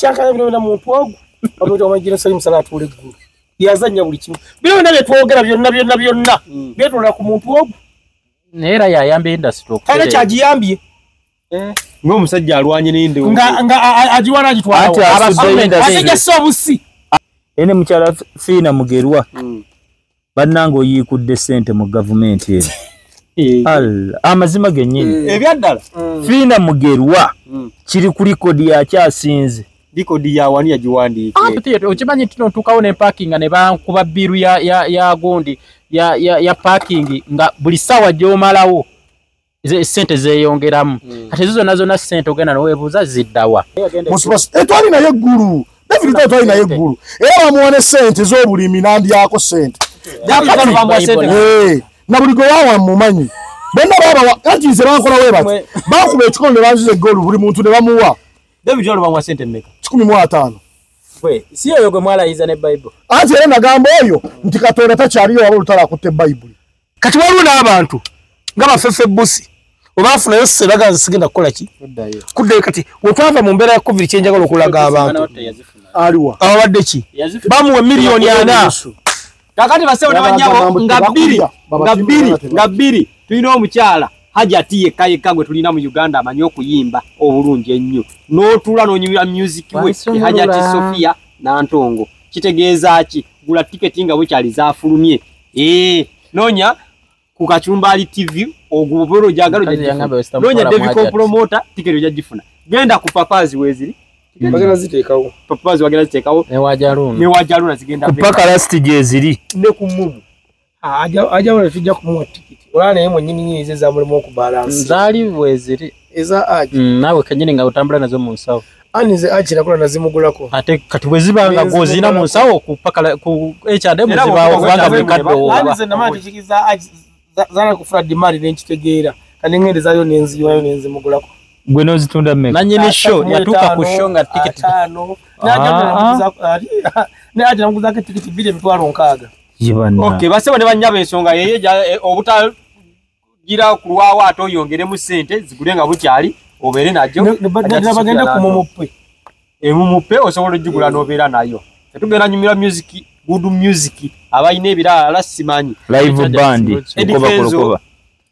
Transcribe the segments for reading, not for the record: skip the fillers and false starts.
Kyankana bino muntu ogu abantu amajira Salim Salah atule eggulu. Yazannya buli kimu. Bino byonna bye twogera byonna byonna byonna byetolera ku muntu ogu. Naye era yayambye industry okutereera. Kale kyagiyambye. Ng'omusajja alwanye n'ende nga agiwana agitwala. Asajja si obusi. Ene mukyala Fiina Mugerwa. Bannange oyiikudde ssente mu gavumenti eno. Allah, amazima gennyini. Ebyaddala. Fiina Mugerwa kiri ku likodi yakyasinze. Likodi ya wani yagiwandiike. Okimanyi nti ntuukawo ne parking ne bankuba bbiru ya gundi ya parking nga buli ssaawa gy'omalawo ssente zeeyongeramu. Kati ezo zonna zonna ssente ogenda n'oweebuuza ziddawa. Twali naye eggulu. David twali naye eggulu. Era bamuwa ne ssente z'obulimi n'andyako ssente. Na buli gwe wawa mumanyi. Bonna babawa anti nze bankola we bati. Bakuba ekikono ne banziza eggolu buli muntu ne bamuwa. David wali bamuwa ssente mmeka? 15. Gwe si oyo gwe mwalayiza ne Bible. Anti era nagamba oyo nti Katonda takyaliyo waba olutalo akutte Bayibuli. Kati waliwo n'abantu nga bafefe busi obafunayo ssente sigenda kukola ki? Kuddayo. Kati wetwava mu mbeera ya COVID kyenjagala okulaga abantu. Aliwa. Ababadde ki? Bamuwe miliyoni 4. Kakati basewo ne bannyabo nga bbiri tulina omukyala Hajati yekka yekka gwe tulina mu Uganda amanyi okuyimba obulungi ennyo n'otuula n'onyumira music we Hajati Sophia Nantongo. Kitegeeza ki? Gula tiketi nga bukyali zaafulumye. Noonya ku Kachumbali TV ogubolo ojagala ojagifuna. Noonya David Promoter tiketi ojagifuna. Genda ku Papazi weziri. Bagenda ziteekawo. Papazi bagenda ziteekawo. Ne Wajaluna. Ne Wajaluna zigenda. Ku paka last gyeziri. Ne ku Mumu. Aja wala tujja kumuwa tiketi. Olaba naye mwennyini nyini ze zamulimu okubalansi. Zaali weziri. Eza Aji. Naawe kennyini nga otambula nazo mu nsawo. Ani ze Aji nakola nazimugulako. Ate kati bwe ziba nga gw'ozirina mu nsawo ku paka ku H&M zibaawo kubanga buli kadde oba. Ani ze namala tikiti za Aji zaala kufuna demand ne nkitegeera. Kandi ngende zaayo ne nziyiwayo ne nzimugulako. Gwe n'ozitunda mmeka? Nannyini show yatuuka ku show nga tiketi 5. Ne Aji namuguzaako tiketi 2,600,000. Okay, basebo ne bannyabo ensonga yeye obutagira kulwawo ate oyongeremu ssente zigule nga bukyali obeere najo. Bagenda ku Mumupe. Mumupe osobola ogigula n'obeera nayo. Tetugenda nyumira music, good music abalina ebirala simanyi. Live band lukoba.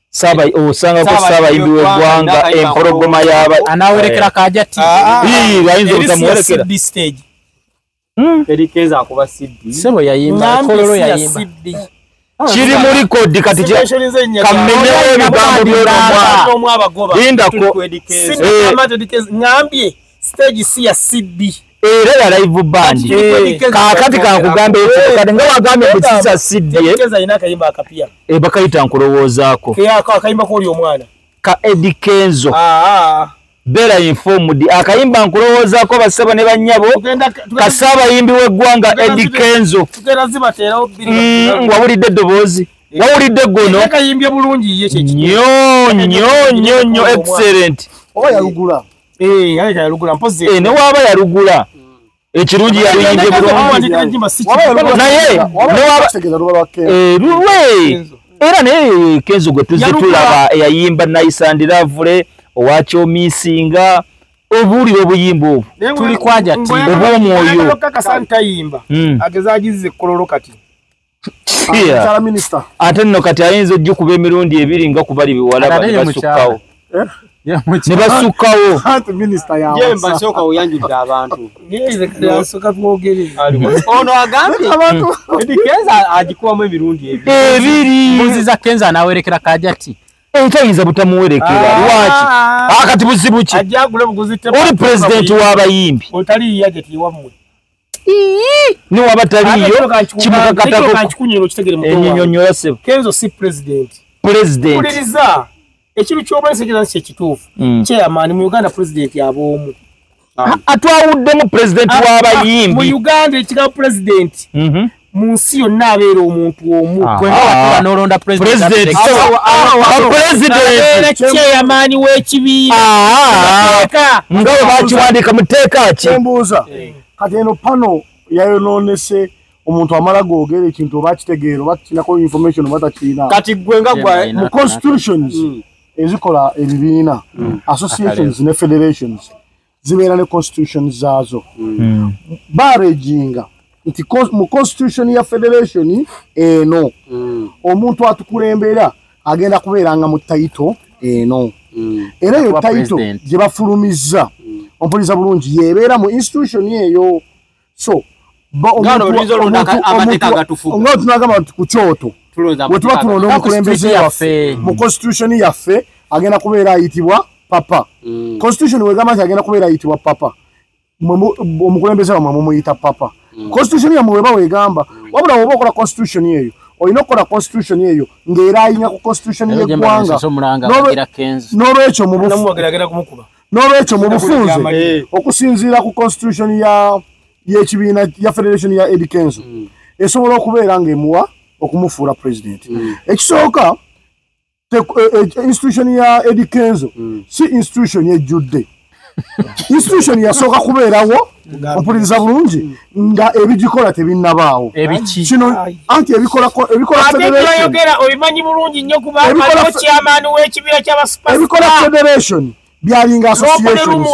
Saba osangako ssabayimbi w'eggwanga empologoma y'aba anaawerekera Kajati. Ayinza obutamuwerekera. Eddy Kenzo akuba CD. Sebo yayimba, Kololo yayimba. Kiri mu likodi kati kammenyewo ebigambo by'onomwa. Lindako. Ngambye stage si ya CD. Era ya live band. Kaakati kankugamba ekyo kati nga wagambye mbu si kya CD. Eddy Kenzo alina akayimba akapya. Bakayita nkulowoozaako. Akayimba k'oli omwana. Ka Eddy Kenzo. Beera informed. Akayimba nkulowoozaako bassebo ne bannyabo. Kasaabayimbi w'eggwanga Eddy Kenzo. Wawulidde eddoboozi. Wawulidde ggono. Akayimbye bulungi ye kye kituufu. Nnyo nnyo nnyo nnyo excellent. Oba yalugula. Yalugula mpozi. Ne waaba yalugula. Ekirungi yaluyimbye bulungi. Naye ne waaba lulwe. Era naye Kenzo gwe tuzze tulaba eyayimba Nice and Lovely. Owakyomisinga obuwulira obuyimba obwo tuli kwajati obw'omwoyo kakasa ntayimba ageza agize Kololo kati ate nno kati ayinza ojjukuba emirundi ebiri nga kubali biwalaba ne basukkawo ne basukkawo. Jemba sooka oyanjudde abantu. Ono agambye Eddy Kenzo agikubamu emirundi ebiri. Mbuziza Kenzo anaawerekera Kajati. Tayinza butamuwerekera lwaki? Kati buzibu ki? Oli pulezidenti w'abayimbi. Ni waba taliiyo kimukakatako. Ennyonyola ssebo. Kenzo si pulezidenti. Pulezidenti. Wuliriza ekintu ky'omanyi si ekituufu. Chairman mu Uganda pulezidenti aba omu. Atwawuddemu pulezidenti w'abayimbi. Mu Uganda ekigambo pulezidenti. Mu nsi yonna abeera omuntu omu. N'olonda pulezidenti. Chairman w'ekibiina. Nga bwe bakiwandiika mu tteeka ki? Mbuuza. Kati eno pano yayonoonese omuntu amala googera ekintu oba akitegeera oba kirinako information oba takirina. Kati ggwe nga gwe mu constitutions ezikola ebibiina, associations ne federations, zibeera ne constitution zaazo. Barejinga nti mu constitution ya federation eno omuntu atukulembera agenda kubeeranga mu title eno. Era eyo title gye bafulumizza ompuliza bulungi yebeera mu institution eyo. So tunagamba nti ku kyoto we tuba tulonda omukulembeze waffe mu constitution yaffe agenda kubeera ayitibwa papa. Constitution wegamba nti agenda kubeera ayitibwa papa, omukulembeze wammwe mumuyita papa. Constitution yammwe weba wegamba, wabula woba okola constitution eyo olina okukola constitution eyo ng'era ayinya ku constitution y'eggwanga. N'olwekyo mu bufunze okusinziira ku constitution ya y'ekibiina ya federation ya Eddy Kenzo esobola okubeera ng'emuwa okumufuula president. Ekisooka institution ya Eddy Kenzo si institution ejjudde. Institution yasooka kubeerawo ompuliriza bulungi nga ebigikola tebinnabaawo. Kino anti ebikola federation obimanyi bulungi nnyo kubanga chairman w'ekibiina ky'abasuperstar ebikola federation byalinga association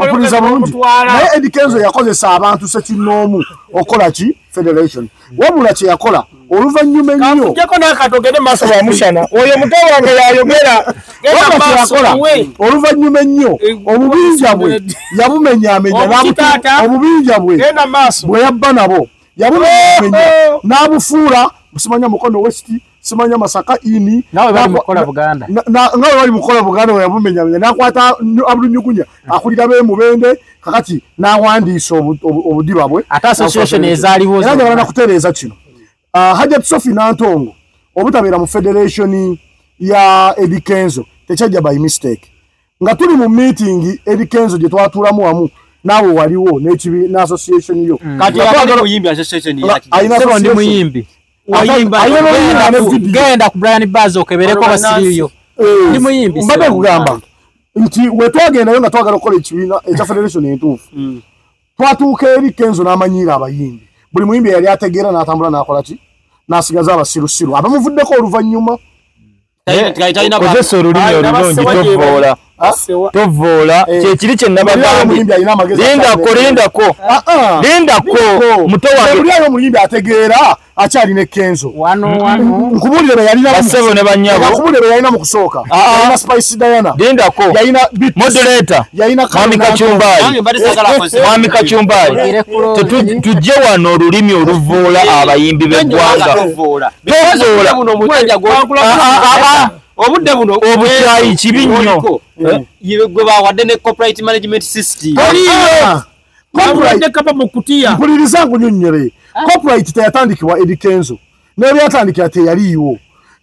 ompuliriza bulungi. Naye Eddy Kenzo yakozesa abantu ssekinnoomu okukola ki federation. Wabula kye yakola oluvannyuma ennyo kanfujjeko n'akatogende maaso wa mushana oyo muto wange yayogera. Wabula kye yakola oluvannyuma ennyo obubinja bwe yabumenyaamenya obubinja bwe bwe yabba nabo yabumenyamenya n'abufuula simanya Mukono West, simanya Masaka ini nawe bali mukola Buganda nawe bali mukola Buganda we yabumenyamenya nakwata Abulunyugunya akulira be mubende kakati nawandiisa obudiba bwe ate association ezaaliwo era njagala nakutereeza kino. Hajat Sophie Nantongo obutabeera mu federation ya Eddy Kenzo tekyajja by mistake. Nga tuli mu meeting Eddy Kenzo gye twatuulamu wamu naawe waliwo n'ekibi na association yo. Kati yabadde muyimbi association yaki ndi muyimbi genda ku Brian Bazo okebereko abasiriyo ndi muyimbi. Mbadde kugamba nti we twagendayo nga twagala okukola ekibiina ekya federation entuufu twatuuka eri Kenzo n'amanyiira abayimbi. Buli muyimbi yali ategeera n'atambula n'akola ki n'asigaza abasirusiru abamuvuddeko oluvannyuma. Kozesa olulimi olulungi tovoola tovoola kyekiri kye nabagambye. Lindako lindako lindako muto wange buli ayo omuyimbi ategeera akyalina Kenzo nkubuulire be yalina basebo ne bannyabo nkubuulire be yalina mu kusooka yalina Spice Diana lindako yalina moderator yalina Mwami Kachumbali Mwami Kachumbali tujje wano olulimi oluvoola abayimbi b'eggwanga tovoola obudde buno obukyayi kibi nnyo gwe bawadde ne copyright management system. Mpuliriza nkunyonnyole. Copyright teyatandikibwa Eddy Kenzo n'ebyatandikira teyaliiwo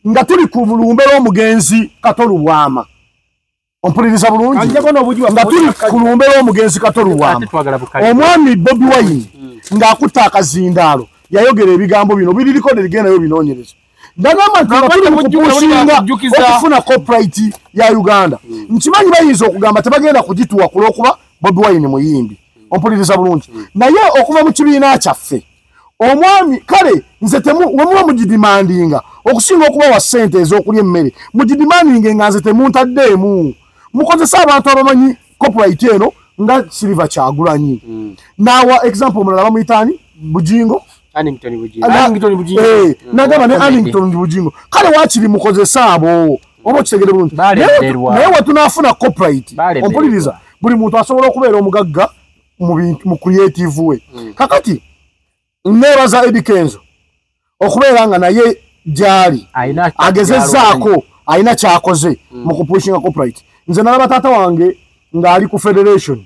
nga tuli ku lumbe lw'omugenzi Kato Lubwama. Ompuliriza bulungi nga tuli ku lumbe lw'omugenzi Kato Lubwama omwami Bobi Wine ng'akutta akazindaalo yayogera ebigambo bino biri recorded gendayo binoonyereza. Ndagamba nti nga tuli mu kupushinga okufuna copyright ya Uganda. Nkimanyi bayinza okugamba tebagenda kugituwa kulw'okuba Bobi Wine muyimbi. Ompuliriza bulungi. Naye okuva mu kibiina kyaffe omwami kale nze wemuba mugidimandinga okusinga okubawa ssente ez'okulya emmere mugidimandinge nga nze temuntaddeemu mukozesa abantu abamanyi copyright eno nga Silver Kyagulanyi. Nawa example omulala bamuyitaani Bujingo Annington Bujingo. Nagamba ne Annington Bujingo kale waakiri mukozesa abo oba okitegere bulungi. Naye wetunaafuna copyright ompuliriza buli muntu asobola okubeera omugagga mu creative we. Kakati neebaza Eddy Kenzo okubeera nga naye gyali agezezzaako alina kyakoze mu kupushinga copyright. Nze nalaba taata wange ng'ali ku federation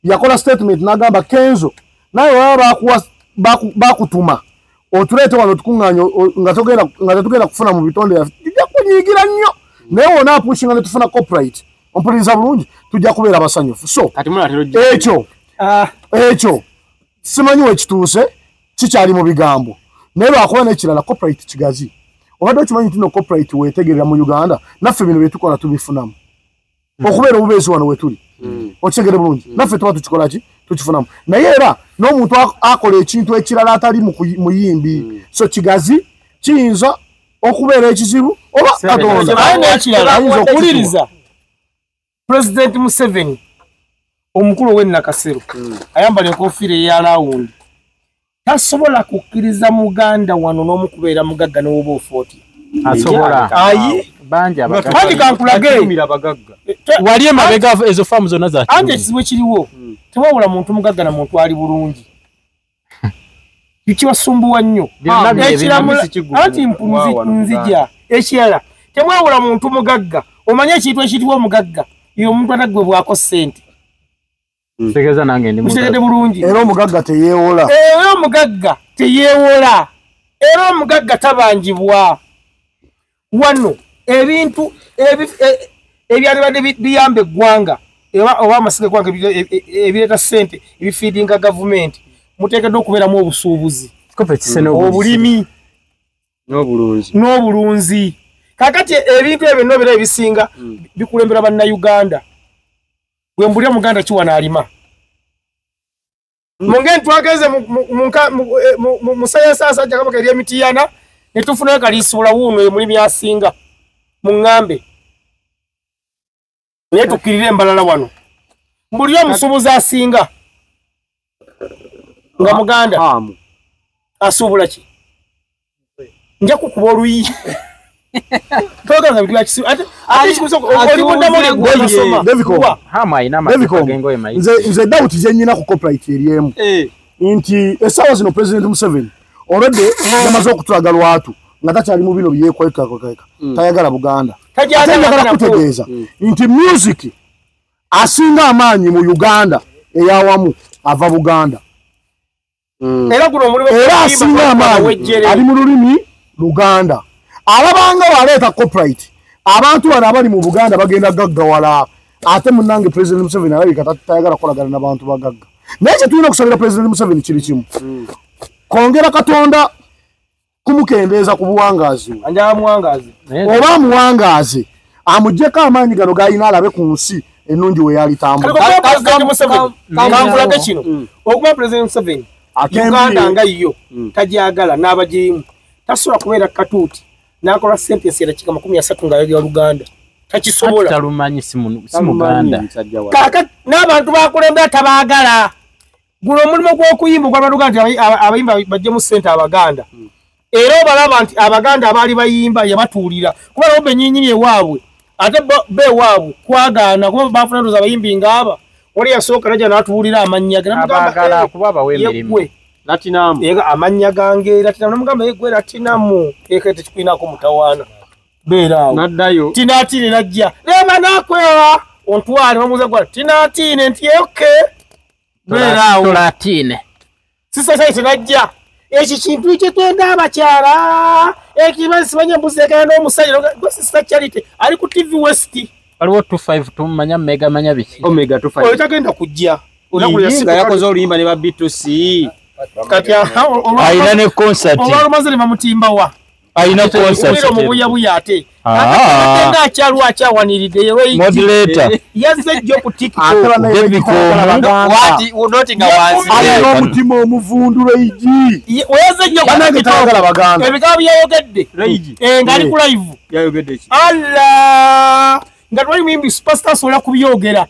yakola statement n'agamba Kenzo naye baba bakutuma otuleete wano tukuŋŋaanya nga tetugenda kufuna mu bitonde byaffe tujja kunyiigira nnyo naye wona apushinga ne tufuna copyright ompuliriza bulungi tujja kubeera basanyufu. So ekyo simanyi wekituuse kikyali mu bigambo naye lwakuba n'ekirala copyright kigazi. Obadde okimanyi nti no copyright weetegerera mu Uganda naffe bino bye tukola tubifunamu okubeera obubeezi wano wetuli okitegere bulungi naffe tuba tukikola ki tukifunamu naye era n'omuntu akola ekintu ekirala atali muyimbi so kigazi kiyinza okubeera ekizibu oba Katonda n'ekirala okuwuliriza President Museveni Omukulu we Nakasero ayambala enkofiira eya lawundi tasobola kukkiriza muganda wano n'omukubeera mugagga n'oba ofooti asobola ayi banja abagagga kankulage wali emabega ezo faamu zonna za anti ekizibu ekiriwo tewawula muntu mugagga na muntu ali bulungi kibasumbuwa nnyo anti nzija ekirala temwawula muntu mugagga omanye ekintu ekiyitibwa omugagga ye omuntu ataggwebwako ssente ntegeeza nange ndi mutegedde bulungi era omugagga teyeewola era omugagga teyeewola era omugagga tabanjibwa wano ebintu ebyalibadde biyamba eggwanga oba amasiga eggwanga ebireeta ssente ebifiidinga gavumenti muteekeddwa okubeeramu obusuubuzi obulimi n'obulunzi kakati ebintu ebyo byonna obeera ebisinga bikulembera bannayuganda bwe mbulira muganda ki wano alima mungeni twageze mu sayansi ajja kabaka eri emitiyana ne tufunayo kaliisuula wuuno emulimi asinga muŋŋambe naye tukkirire embalala wano mbulira omusuubuzi asinga nga muganda asuubula ki nja kukuba oluyi nze doubt gye nnyina ku copyright eri emu nti essaawa zino President Museveni already yamaze okutulaga lwatu nga takyali mu bino byekwekakweka tayagala Buganda ate njagala kutegeeza nti music asinga amaanyi mu Uganda eyawamu ava Buganda era asinga amaanyi ali mu lulimi Luganda alabanga waleeta copyright abantu bano abali mu Buganda bagenda gaggawala ate munnange President Museveni alabika tayagala kukolagana n'abantu bagagga naye kye tulina okusabira President Museveni kiri kimu kwongera Katonda kumukendeeza ku buwangaazi oba amuwangaaze amuggyeko amaanyi gano g'alina alabe ku nsi ennungi we yalitambula kankulage kino okuba President Museveni Uganda nga yo tajagala n'abagirimu tasobola kubeera katuuti n'akola sentence eddakiika 30 ng'ayogera Luganda takisobola talumanyi si Muganda kaakati n'abantu bakulembera tabaagala guno omulimu gw'okuyimba ogw'Abaluganda nti abayimba baggyemu ssente Abaganda era obalaba nti Abaganda abaali bayimba yabatuulira kuba nabo bennyininyini ewaabwe ate bo ewaabwe kwagaana kuba baafuna ndoza abayimbi ng'aba wali yasooka najja n'atuwulira amannya ge abaagala kuba abawa emirimu Latinamu amannya gange Latinamu namugamba yeggwe Latinamu eka tekikulinako mutawaana beera awo naddayo Tinaatine najja lema nakwewa ontwale bamubuuza gwa Tinaatine nti okay beera awo Tolatine sisa kyali najja ekyo kintu kyetwenda abakyala ekiba simanya embuzi ekaya n'omusajja gwe Sister Charity ali ku TV West waliwo 252 manya mega manya biki Omega 25 oyo tagenda kujja nga yakoze oluyimba ne ba B2C kati alina ne concert olwalumaze ne bamutimbawa alina concert omubuyabuya ate ate akyalwa akyawaniridde moderator yazze jjo ku TikTok wati unoti nga wansi alina omutima omuvundu Reigi yazze jjo ku TikTok ebigambo byayogedde Reigi ng'ali ku live yayogedde ki Allah nga twali muyimbi superstar asobola kubyogera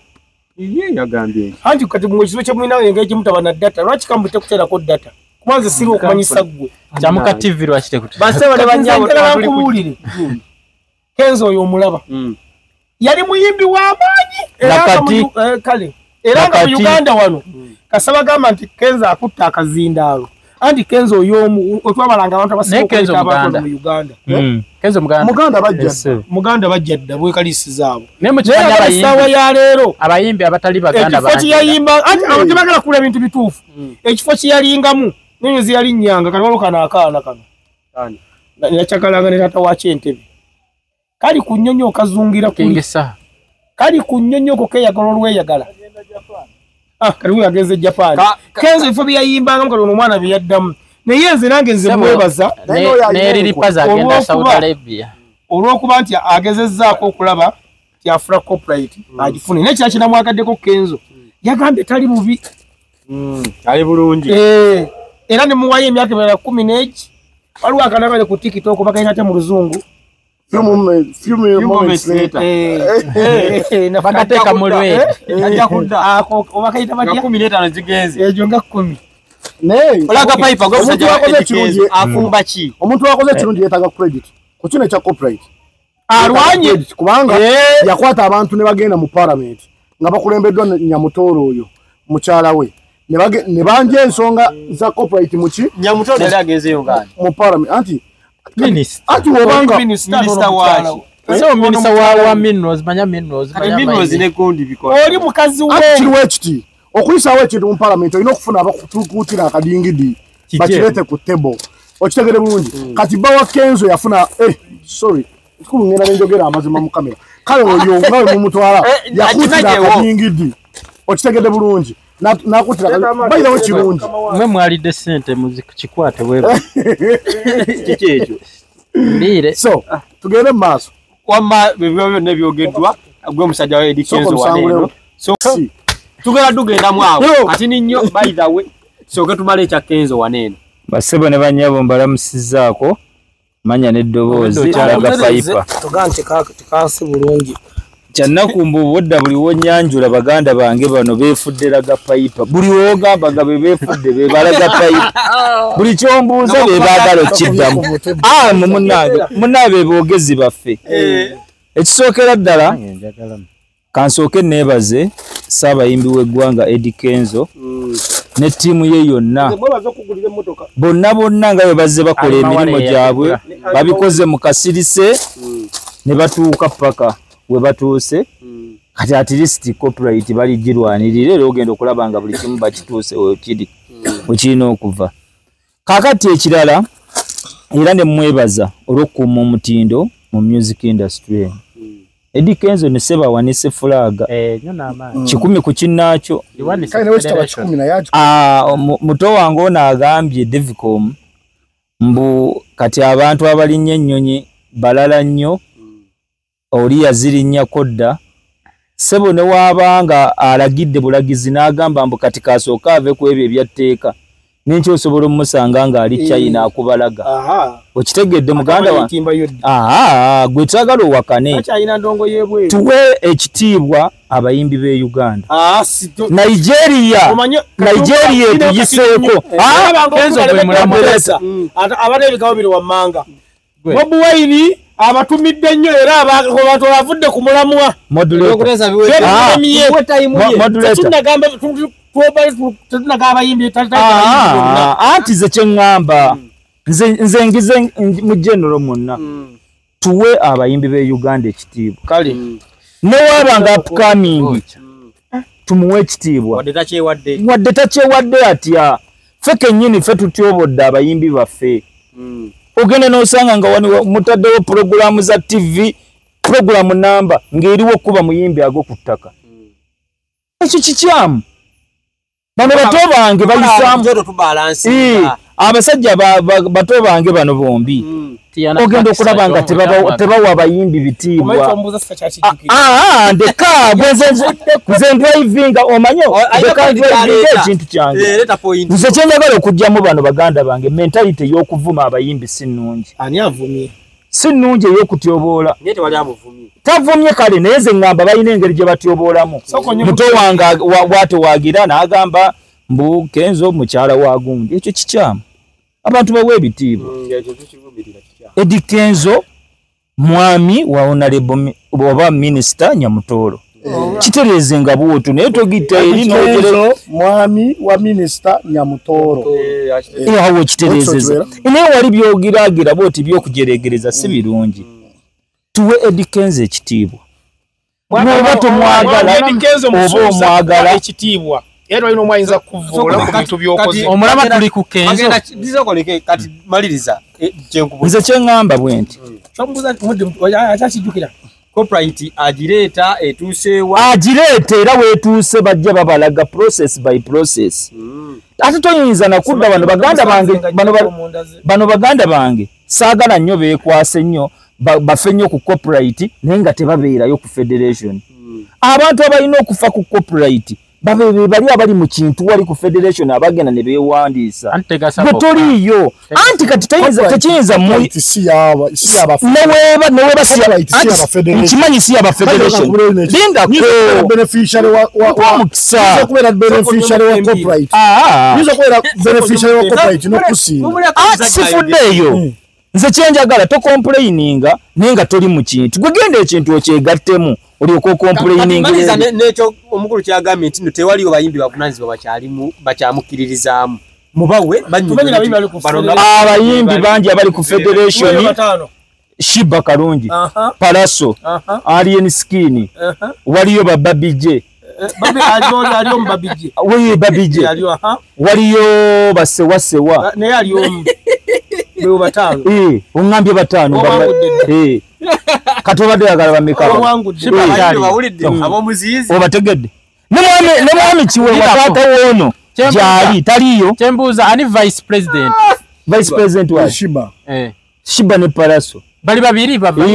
ye yagambye anti kati mwe ekizibu kye mulina engeri gye mutaba na data lwaki kambu tekuteerako data kubanze siri okumanyisa ggwe Kyamuka TV lwaki tekuteerako basebo ne bannyabo nkubuulire Kenzo oyo omulaba yali muyimbi w'amaanyi kale era nga mu Uganda wano kasaba gamba nti Kenzo akutta akazindaalo anti Kenzo oyo omu otwabalanga abantu abasinga okuleeta abantu mu Uganda Kenzo Muganda bajja Muganda bajja dda bwekalisizaabo naye mu kifaananyi abayimbi essaawa ya leero abayimbi abatali Baganda ekifo kye yayimba anti abantu tebagala kuwulira bintu bituufu ekifo kye yalingamu n'ennyonyi yalinnyanga kati waliwo kano akaana kano nakyakalanga ne taata wa Kyentebe kali ku nnyonyi okazungira kuli kali ku nnyonyi okwo keeyagala olweyagala kali we yagenze Japan Kenzo ebifo bye yayimbangamu kati ono omwana bye yaddamu naye nze nange nze mwebaza olw'okuba nti agezezzaako okulaba nti afuna copyright agifune naye kirala kinamwagaddeko Kenzo yagambye tali bubi ali bulungi era ne muwayo emyaka emirala 10 n'egi waliwo akaana kali ku TikTok bakalina ate mu luzungu Few moments later. Bakateeka mu lwe. Ajja kudda. Obakayita batya? 15 zigenze. Ejo nga 10. Naye Olaga Piper gwe musajja wa Eddy Kenzo afumba ki? Omuntu wakoze ekirungi yeetaaga credit. Ku kino ekya copyright. Alwanye kubanga yakwata abantu ne bagenda mu parliament nga bakulembeddwa Nyamutooro oyo mukyala we. Ne banja ensonga za copyright muki? Nyamutooro yali agenzeeyo ng'ani? Mu parliament anti Minister. Anti wobanga minister waaki? So minister wa minerals, manya minerals, manya minerals ne gundi bikola. Oli mukazi we. Anti kiriwo ekiti. Okuyisaawo ekintu mu parliament olina okufuna abakutuukira akadingidi bakireete ku table. Okitegere bulungi. Kati bba wa Kenzo yafuna sorry. Kikulu ngenda ne njogera amazima mu kamera. Kale oyo nga we mumutwala yakuutira akadingidi. Okitegedde bulungi. Nakutira by the way kirungi. Mwe mwalidde ssente muzikikwate wewe. Kiki ekyo? Mbire. So tugende mu maaso. Wamma bibyo byonna ebyogeddwa gwe musajja wa Eddy Kenzo waneeno. So tugenda tugendamu awo ati nnyo by the way sooke tumale ekya Kenzo waneeno. Basebo ne bannyabo mbalamusizzaako manya n'eddoboozi Laga Piper. Tugante kaasi bulungi. Kyannaku mbu obudda buli wonnyanjula baganda bange bano beefudde Laga Piper. Buli w'ogamba nga be beefudde be balaga Piper. Buli ky'ombuuza be baagala okiddamu. Munnange, munnange be boogezi baffe. Ekisookera ddala kansooke neebaze Ssaabayimbi w'eggwanga Eddy Kenzo ne ttiimu ye yonna. Bonna bonna nga bwe bazze bakola emirimu gyabwe babikoze mu kasirise ne batuuka paka we batuuse. Kati at least copyright baligirwanirira era ogenda okulaba nga buli kimu bakituuse wekiri wekirina okuva. Kaakati ekirala era ne mwebaza olw'okukuuma omutindo mu music industry. Eddy Kenzo ne Ssebawanise fulaga 100 ku kinnaakyo. Muto wange ono agambye Devicom mbu kati abantu abalinnya ennyonyi balala nnyo oli yazirinnyako dda. Ssebo ne waabanga alagidde bulagizi n'agamba mbu kati kasooka ave ku ebyo ebyatteeka n'enkyo osobola omusanga ng'ali China akubalaga. Okitegedde muganda wange? Gwe twagala owakane. Tuwe ekitiibwa abayimbi b'e Uganda. Nigeria etuyiseeko. Abadde ebigabo biri wammanga. Bobi Wine abatumidde nnyo era abantu bavudde ku mulamwa. Anti ze kyeŋŋamba nze ngize mu general mwonna tuwe abayimbi b'e Uganda ekitiibwa. Kale ne waaba nga upcoming tumuwe ekitiibwa wadde takyewadde atya. Ffe kennyini ffe tutyobodde abayimbi baffe. Ogenda n'osanga nga wano mutaddewo pulogulaamu za TV, pulogulaamu namba ng'eriwo okuba muyimbi ago ku ttaka. Ekyo kikyamu. Bano bato bange bayisaamu. Abasajja bato bange bano bombi. Ogenda okulaba nga tebawa abayimbi bitiibwa. Ndeka nze ndrivinga omanye ndeka ndrivinga ekintu kyange. Nze kyenjagala okuggyamu bano baganda bange mentality ey'okuvuma abayimbi si nnungi. Ani avumye? Si nnungi ey'okutyoboola. Tavumye kale naye nze ŋŋamba balina engeri gye batyoboolamu. Muto wange bw'atewaagira n'agamba mbu Kenzo mukyala wa gundi. Ekyo kikyamu. Abantu bawe ebitiibwa. Eddy Kenzo mwami wa honorable oba minister Nyamutooro. Kitereeze nga bw'otyo naye togita eri n'ogere mwami wa minister Nyamutooro. Awo kitereezeza. Naye wali byogiraagira bw'oti by'okujereegereza si birungi. Tuwe Eddy Kenzo ekitiibwa. Bw'oba tomwagala oba omwagala ekitiibwa. Era olina omwayinza kuvvoola ku bintu by'okoze. Omulama tuli ku Kenzo. Kati maliriza nze kye ŋŋamba bwe nti. Akyakijjukira. Copyright agireeta etuuseewa. Agireeta era weetuuse bajja babalaga process by process. Ate toyinza nakudda bano baganda bange bano baganda bange saagala nnyo beekwase nnyo bafe nnyo ku copyright naye nga tebabeerayo ku federation. Abantu abalina okufa ku copyright Babe bali abali mu kintu wali ku federation abagenda ne beewandiisa. Toliiyo. Anti kati tekiyinza mu neweeba nkimanyi si yaba federation. Linda ko beneficiary wa mukisa. Okubeera beneficiary wa copyright. Yinza okubeera beneficiary wa copyright n'okusinga. Sifuddeeyo. Nze kyenjagala tocomplaininga naye nga toli mu kintu. Gwe genda ekintu okyegattemu olyoka ocomplaininga. Maliza n'ekyo omukulu kyagambye nti nno tewaliyo bayimbi bavunaanyizibwa bakyalimu bakyamukkiririzaamu. Mubawe abayimbi bangi abali ku federation. Shiba Kalungi, Palaso, Alien Skin, waliyo ba Babi J. Waliyo Babi J. Waliyo basewasewa. Naye ali omu. Batano. Ongambye batano. Kati obadde oyagala bameka? Obategedde. Ne mwami Kiweewa taata woono gyali taliyo. Kyembuuza ani vice president? Vice president wa Shiba. Shiba ne Palaso. Bali babiri baba.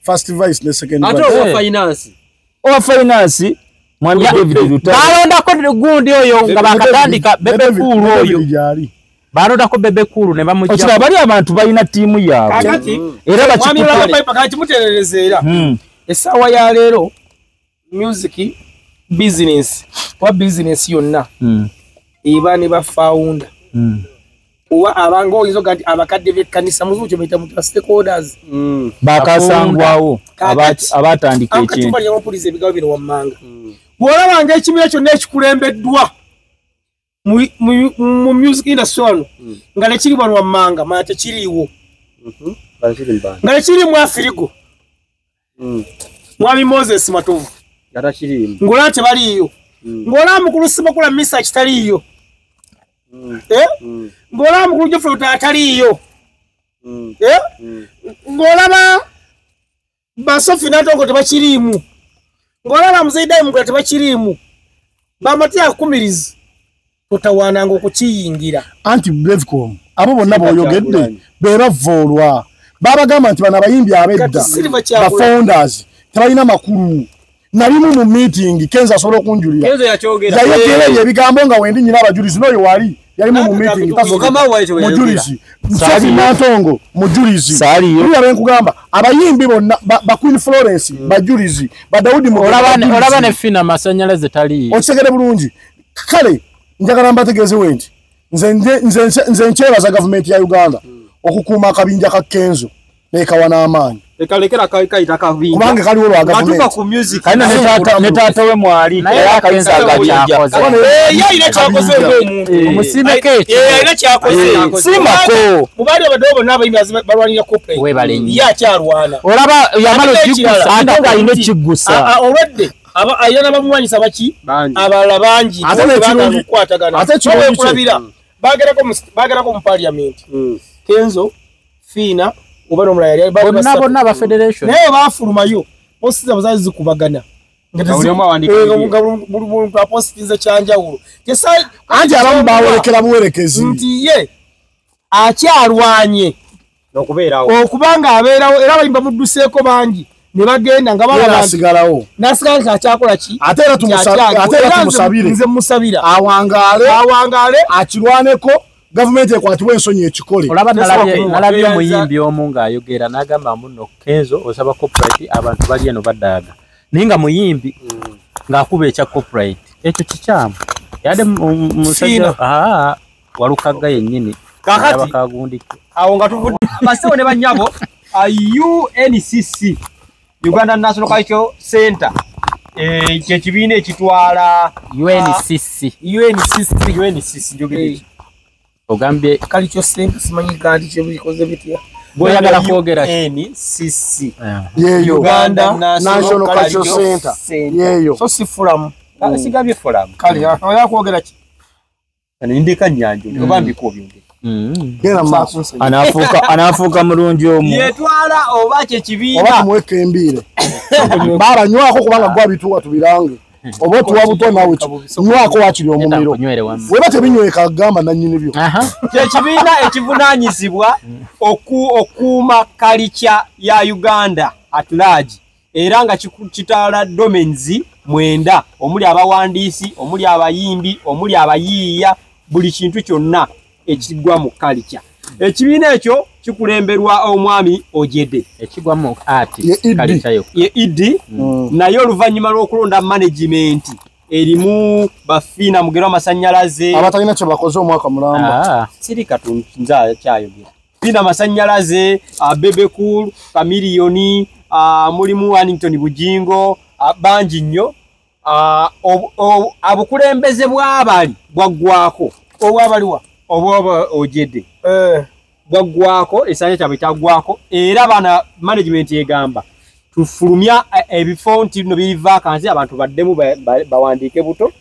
First vice ne second vice. Ate owa finance. Owa finance mwami David Lutalo. Balondako gundi oyo nga bakatandika Bebe Cool oyo. Balondako Bebe Cool ne bamujja. Okira bali abantu balina ttiimu yaabwe. Kakati era mwami Lwanga Piper kakimuterereza era. Essaawa ya leero music business wa business yonna eba ne ba founder. Oba abanga oyinza ogamba nti abakadde b'ekkanisa muzungu kye bayita muti stakeholders. Bakasangwawo abatandika ekintu. Akati bapuliza ebigambo bino wammanga. Bw'olabanga ekimera kyonna ekikulembeddwa mu music industry wano nga tekiri wano wammanga manya tekiriiwo. Nga tekiri mu Afirigo. Mwami Moses Matovu. Ng'olaba tebaliiyo. Ng'olaba mukulu Ssemakula Misa kitaliiyo. Ng'olaba mukulu Geoffrey Lutaaya ataliiyo. Ng'olaba Basofi Nantongo tebakiriimu. Ng'olaba Muzeeyi Dayi Mugula tebakiriimu. Bamati akumirizi totawaananga okukiyingira. Anti Bevcom abo bonna b'oyogedde be bavvoolwa. Babagamba nti bano abayimbi ab'edda ba founders tebalina makulu. Nalimu mu meeting Kenzo asobola okunjulira. Kenzo yakyogera. Yayogera ebigambo nga wendi nnyina abajulizi n'oyo wali yalimu mu meeting mujulizi. Sophie Nantongo mujulizi. Saaliyo. Oli nkugamba abayimbi bonna ba Queen Florence bajulizi ba Daudi olaba ne Fina Masanyalaze taliiyo. Okitegere bulungi. Kale njagala mbategeeze nti nze nkyebaza gavumenti ya Uganda okukuuma akabinja ka Kenzo n'ekawa n'amaanyi. Ekalekera kayita kabinja. Kubanga kaliwo lwa gavumenti. Atuuka ku music. Kalina ne taata we mwali. Era akayisa agakyakoze. Ye alina kyakoze ng'omuntu. Omusiimeko ekyo. Ye alina kyakoze. Siimako. Mu baali abaddewo bonna abayimbi balwanira copyright. Weebale nnyo. Ye akyalwana. Olaba yamala okiggusa. Ate ng'alina okiggusa. Olwedde alina n'abamulwanyisa baki? Abalala bangi. Ate n'ekirungi. Ate ekirungi. Baagerako mu parliament. Kenzo, Fina, oba n'omulala yali bonna bonna aba federation. Naye baafulumayo posti zaabwe zaali zikubagana. Nga buli muntu apositinze kyanjawulo. Anti abamu baawolekera buwerekezi. Nti ye akyalwanye okuba nga abeerawo era abayimbi bamudduseeko bangi ne bagenda nga balaba nasigalawo. Nasigala nti akyakola ki? Ate era tumusabire. Nze mmusabira. Awangaale akirwaneko. Gavumenti ekwatibwa ensonyi ekikole. Olaba nalabye omuyimbi omu ng'ayogera n'agamba muno Kenzo osaba copyright abantu bali eno badaaga. Naye nga muyimbi ng'akuba ekya copyright. Ekyo kikyamu. Yadde musajja Walukagga yennyini. Kakati awo nga tuvudde abasawo ne bannyabo UNCC Uganda National Cultural Center kye kibiina ekitwala UNCC UNCC njogedde ogambye Cultural Center simanyi kandi kyebikoze bitya. Bw'oyagala kwogera NCC yeeyo Uganda National Cultural Center yeeyo. So si fulamu. Sigambye fulamu. Kale oyagala kwogera ki? Ndeka nnyanjo oba mbikuwa byonge. Genda mu maaso. Anaafuuka mulungi omu. Yetwala oba kye kibiina. Oba tumuweka embiire. Baaba nywako kubanga gwa bituwa tubirange. Oba otuwa buto naawe nywako wakiri omumiro. Weba tebinyweka gamba nannyini byo. Kye kibiina ekivunaanyizibwa okuuma kalica ya Uganda at large. Era nga kitala domains 9 omuli abawandiisi, omuli abayimbi, omuli abayiiya, buli kintu kyonna ekigwa mu culture. Ekibiina ekyo kikulemberwa omwami Ojede. Ekigwa mu art culture yo. Ye ED naye oluvannyuma lw'okulonda management erimu bafiina Mugerwa amasannyalaze abatalina kye bakoze omwaka mulamba. Siri katunza kyayogera. Fiina amasannyalaze, Bebe Cool, Chameleone, mulimu Wannington Bujingo, bangi nnyo. Abukulembeze bw'abali bwaggwako. Obwabaliwa obwa Ojede. Bwaggwako esanja kyabwe kyaggwako era bana management egamba tufulumya ebifo nti bino biri vacancy abantu baddemu bawandiike buto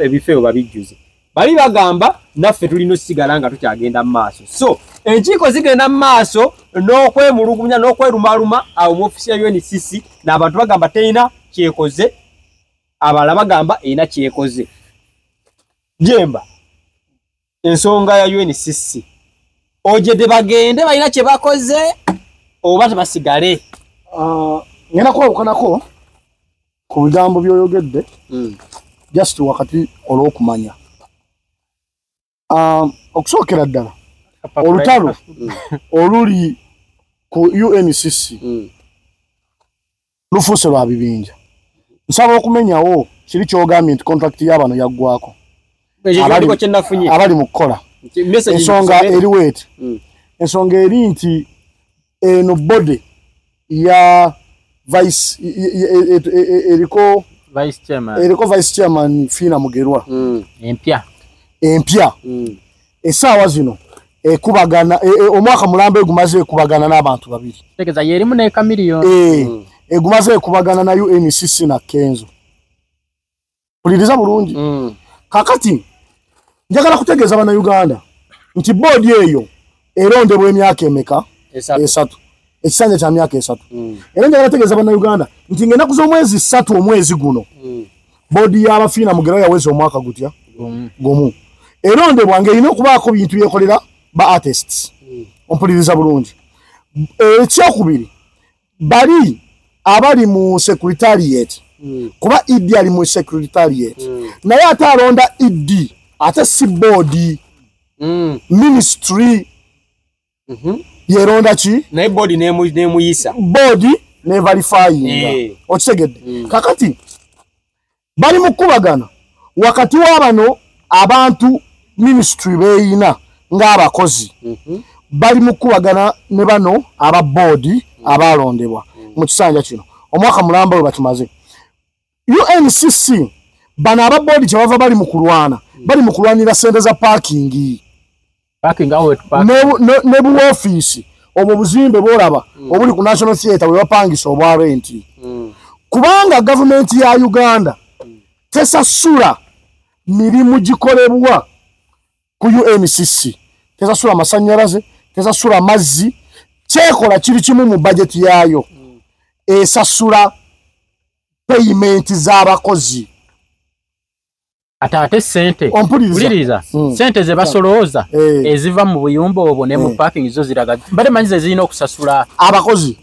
ebifo ebyo babijjuze. Bali bagamba naffe tulina osigala nga tukyagenda mu maaso. So enkiiko zigenda mu maaso n'okwemulugunya n'okwerumaluma awo mu ofiisi ya UNCC n'abantu bagamba terina kyekoze, abalala bagamba erina kyekoze. Jemba ensonga ya UNCC Ojede bagende balina kye bakoze oba tebasigale. Ngenda kwawukanako ku bigambo by'oyogedde just wakati olw'okumanya. Okusookera ddala olutalo oluli ku UNCC lufuuse lwa bibinja. Nsaba okumenyawo kiri ky'ogambye nti contract y'abano yaggwako abali mu kukola. Ensonga eri weeti. Ensonga eri nti eno body ya vice eriko vice chairman Fiina Mugerwa empya essaawa zino ekubagana omwaka mulamba egumaze ekubagana n'abantu babiri. Tegeeza yerimu ne Chameleone. Egumaze ekubagana na UNCC na Kenzo. Puliriza bulungi. Kakati njagala kutegeeza bannayuganda nti boodi eyo erondebwa emyaka emeka? Esatu. Ekisanja kya myaka 3. Era njagala kutegeeza bannayuganda nti ng'ennaku z'omwezi 3 omwezi guno boodi y'abafiina Mugerwa yaweza omwaka gutya? Gumu. Erondebwa ng'erina okubaako bintu byekolera ba artists. Ompuliriza bulungi. Ekyokubiri bali abali mu secretariat kuba ED ali mu secretariat naye ate alonda ED ate si boodi ministry yeronda ki naye boodi nemuyisa boodi ne verifying. Okitegedde? Kakati bali mu kubagana wakati w'abano abantu ministry beeyina ng'abakozi bali mu kubagana ne bano aba boodi abalondebwa mu kisanja kino omwaka mulamba we batumaze. UNCC bano aba boodi kyebava bali mu kulwana, bali mu kulwanira sente za parking ne bu office obwo buzimbe bw'olaba obuli ku National Theatre bwe bapangisa obwa renti. Kubanga gavumenti ya Uganda tesasula mirimu gikolebwa ku UNCC, tesasula amasannyalaze, tesasula amazzi, kyekola kiri kimu mu bajeti yaayo esasula payment z'abakozi. Ate sente mpuliriza sente ze basolooza eziva mu buyumba obwo ne mu parking zo ziraga mbadde manyi ze zirina okusasula abakozi.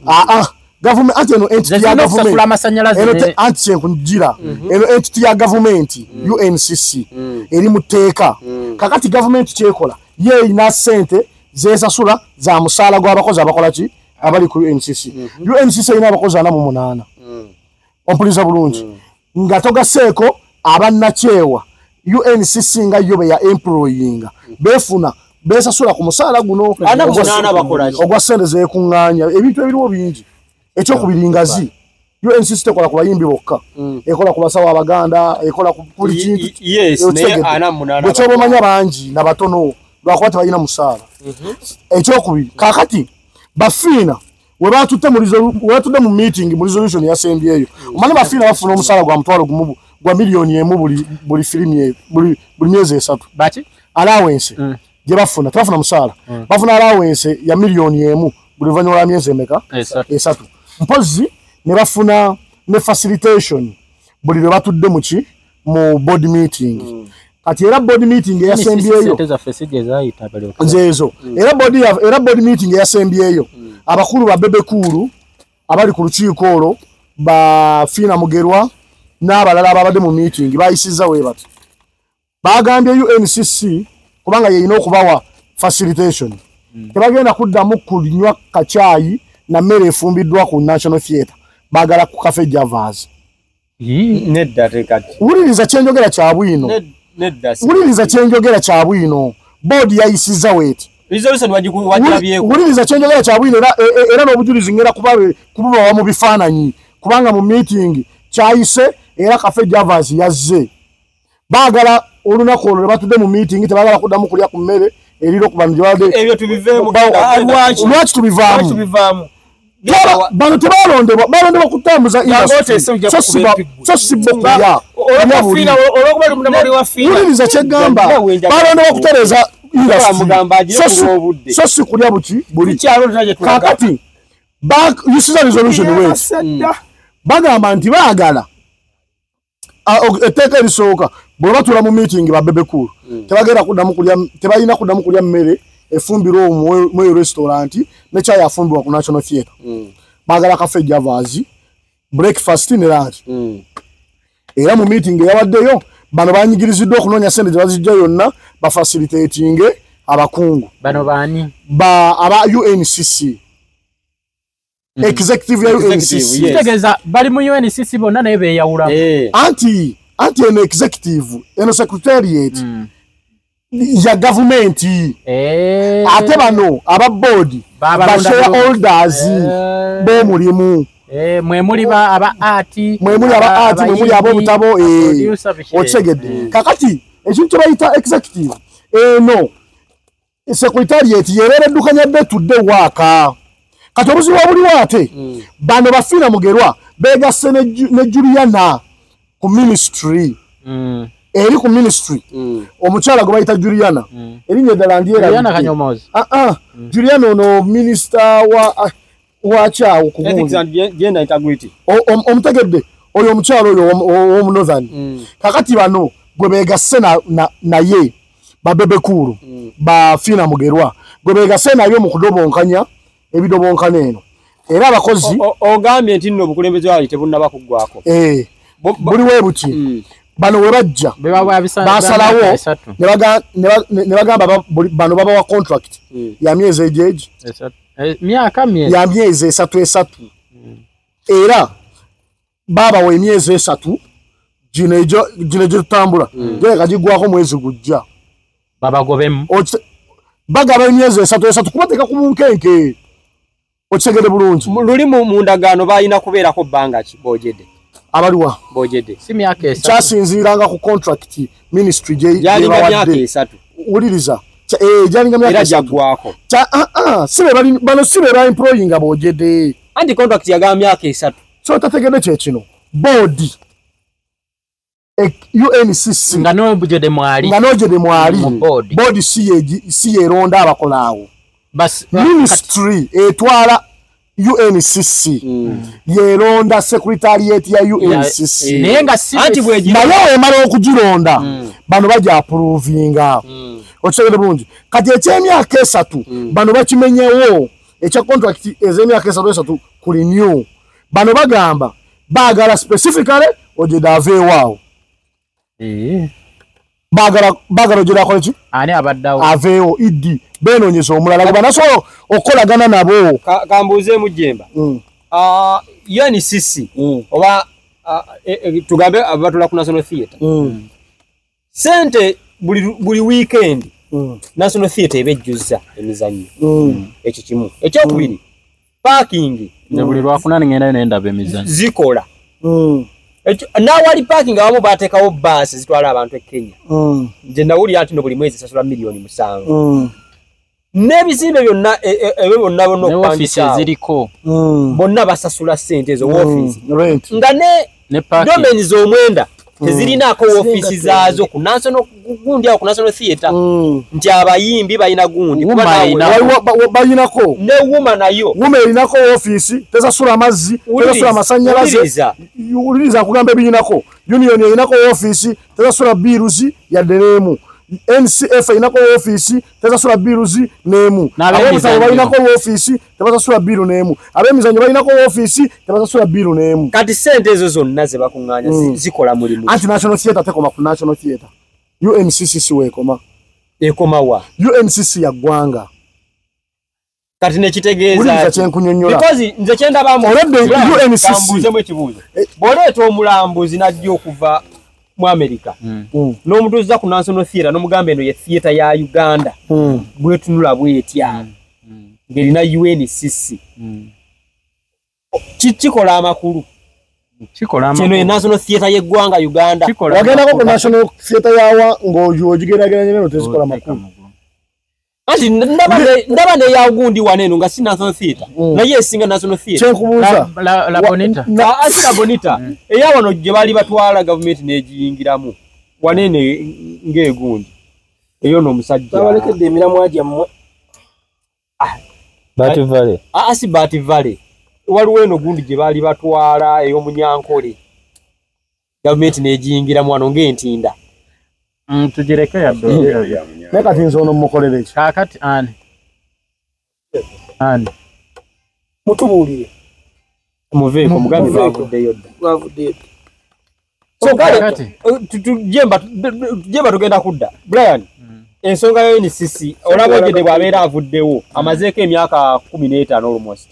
Government ate eno entity ya government amasannyalaze anti kyenkugira eno entity ya government UNCC eri mu tteeka. Kakati government kyekola ye erina sente zesasula za musaala gw'abakozi abakola ki abali ku UNCC. UNCC erina abakozi 48. Ompuliriza bulungi. Nga togaseeko abannakyewa UNCC nga yo be ya employinga befuna besasula ku musaala guno ogwa sente zeekuŋŋaanya ebintu ebiriwo bingi. Ekyokubiri ngazi UNCC tekola ku bayimbi bokka, ekola ku basawo Abaganda, ekola ku buli kintu. Bwe kyoba omanya bangi nabatono lwakuba tebalina musaala. Ekyokubiri kaakati bafiina we batudde mu meeting mu resolution yasembyeyo, omanyi bafiina bafuna omusaala gwa 1,000 gwa miliyoni 1 buli firimu buli myezi 3. Baki allowance gye bafuna tebafuna musaala, bafuna allowance ya miliyoni 1 buli luvannyuma lwa myezi emeka? 3. Mpozi ne bafuna ne facilitation buli lwe batudde mu ki mu board meeting. Kati era board meeting eyasembyeyo nzeezo era board meeting eyasembyeyo abakulu ba Bebe Cool Abali ku lukiiko olwo ba Fiina Mugerwa n'abalala ababadde mu meeting bayisizza we bati. Bagambye UNCC kubanga yeyina okubawa facilitation. Tebagenda kuddamu kunywa kacaayi na mmere efumbiddwa ku National Theatre. Baagala ku Cafe Javas. Nedda tekati. Wuliriza kyenjogera kya bwino. Nedda. Wuliriza kyenjogera kya bwino. Board yayisizza weeti. Resolution wagirabyeko. Wuliriza kyenjogera kya bwino era n'obujulizi ngera kubawa mu bifaananyi kubanga mu meeting kyayise era Cafe Javas yazze. Baagala olunaku olwo batudde mu meeting tebaagala kuddamu kulya ku mmere eriro ku bantu gye babadde. Ebyo tubiveemu. Lwaki tubivaamu? Bano tebalondebwa, balondebwa kutambuza industry. So si bo kulya. Wuliriza kyegamba, balondebwa kutereeza industry. So si kulya buki buli. Kaakati bayisiza resolution weeti. Bagamba nti baagala etteeka erisooka bwe batuula mu meeting ba Bebe Cool tebagenda kuddamu kulya, tebalina kuddamu kulya mmere efumbirwa mu restaurant ne kyayi afumbirwa ku National Theatre. Baagala Cafe Javas, breakfast ne lunch. Era mu meeting eyabaddeyo bano banyigiriziddwa okunoonya ssente gye bazijja yonna bafacilitatinge abakungu. Bano baani? Aba UNCC. Executive ya UNCC. Kitegeeza bali mu UNCC bonna naye beeyawula. Anti eno executive, eno secretariat ya gavumenti. Ate bano aba board ba shareholders b'omulimu. Mwe muli aba art, mwe muli aba art, mwe muli ab'obutabo, okitegedde. Kakati ekintu kye bayita executive eno secretariat yebeera eddukanya day to day work. Kati obuzibu obuliwo ate bano ba Fiina Mugerwa beegasse ne Juliana ku ministry. Eri ku ministry. Omukyala gwe bayita Juliana. Erinnya eddala ndyerabidde. Juliana Kanyomozi. Juliana ono minisita wa kyawo ku Ethics and Gender Integrity. Omutegedde oyo omukyala oyo ow'omu Northern. Kakati bano gwe beegasse naye ba Bebe Cool ba Fiina Mugerwa gwe beegasse naye mu kudobonkanya ebidobonkana eno. Era abakozi ogambye nti nno obukulembeze bwali tebunnaba kuggwako. Buli we buti bano we bajja basalawo ne bagamba bano babawa contract ya myezi egyeji ya myezi esatu. Era babawa emyezi esatu gino gye tutambula gereka giggwako mwezi gujja babagobemu bagaba emyezi esatu kubateeka ku bunkenke. Okitegedde bulungi. Luli mu ndagaano balina kubeerako bbanga ki boogedde? Abaliwa boogedde si myaka esatu. Kyasinziiranga ku contract ministry gye gyalinga myaka esatu. Wuliriza gyalinga myaka era gyaggwako. Bano si be ba employinga boogedde. Anti contract yagamba myaka esatu. So tategedde kye kino board UNCC nga n'ogedde mwali, board si yeronda abakola awo. Ministry etwala UNCC yeronda secretariat ya UNCC. Naye wemala okugironda bano bajja approvinga. Okitegedde bulungi. Kati eky'emyaka esatu bano bakimenyewo ekya contract ez'emyaka esatu ku renew. Bano bagamba baagala specifically Ojeda aveewo awo. Baagala Ojeda akole ki? Ani abaddawo? Aveewo idi benoonyeza omulala gwe banasobola okukolagana nabo. Kambuuzeemu Jemba. UNCC oba tugambe abatula ku National Theatre. Sente buli weekend National Theatre eba ejjuzza emizannyo. Ekyo kimu. Ekyokubiri parking. Buli lwakuna ngendayo ne ndaba emizannyo. Zikola. N'awali parking abamu bateekawo bbaasi zitwala abantu e Kenya. Nze nawulira nti no buli mwezi sasula 7,000,000. N'ebizimbe byonna ebyo byonna bonna okupangisa ziriko. Bonna basasula ssente ezo woofiisi. Nga ne parking. Domain z'omwenda tezirinaako woofiisi zaazo ku National gundi awo ku National Theatre. Nti abayimbi balina gundi. Balinako. Ne Wuma nayo. Wuma erinako woofiisi, tesasula amazzi, tesasula amasannyalaze. Wuliriza akugamba ebirinako. Union erinako woofiisi, tesasula biirusi yadde n'emu. NCF inako office tezasula biruzi nemu. Ab'emizanyo balinako office tebasasula biru nemu. Ab'emizanyo balinako office tebasasula biru nemu. Kati sente ezo zonna ze bakuŋŋaanya zikola mulimu. Anti National Theatre tekoma ku National Theatre. UNCC weekoma. Ekoma wa? UNCC ya ggwanga. Kati nekitegeeza because nze kyendaba mu UNCC kambuuzemu ekibuuzo. Bw'oleeta omulambuzi n'ajja okuva mu America n'omutuuza ku National Theatre n'omugamba eno ye theatre ya Uganda bwetunula bwetya ng'erina UNCC kikola amakulu. Kino ye National Theatre y'eggwanga Uganda. Wagendako ku National Theatre yawa ng'ogigeraageranya neno tezikola makulu. Anti ndaba ne ya gundi waneno nga si National Theatre naye esinga National Theatre. Kyenkubuuza La Bonita. La Bonita eya wano gye bali batwala gavumenti n'egiyingiramu wanene ng'egundi eyo n'omusajja babalekedde emiramwa gyammwe. Bat Valley. Si Bat Valley, waliwo eno gundi gye baali batwala ey'omunyankole gavumenti n'egiyingiramu wano ng'entinda. Tugireke yadde. Naye kati nze ono mmukolere ki? Kaakati ani? Ani? Mutubuulire. Muveeko mugambe bavuddeyo dda. Bavuddeyo dda. So kale jemba tugenda kudda. Brian, ensonga ya UNCC olaba Ogede bw'abeera avuddewo amazeeko emyaka 15 almost.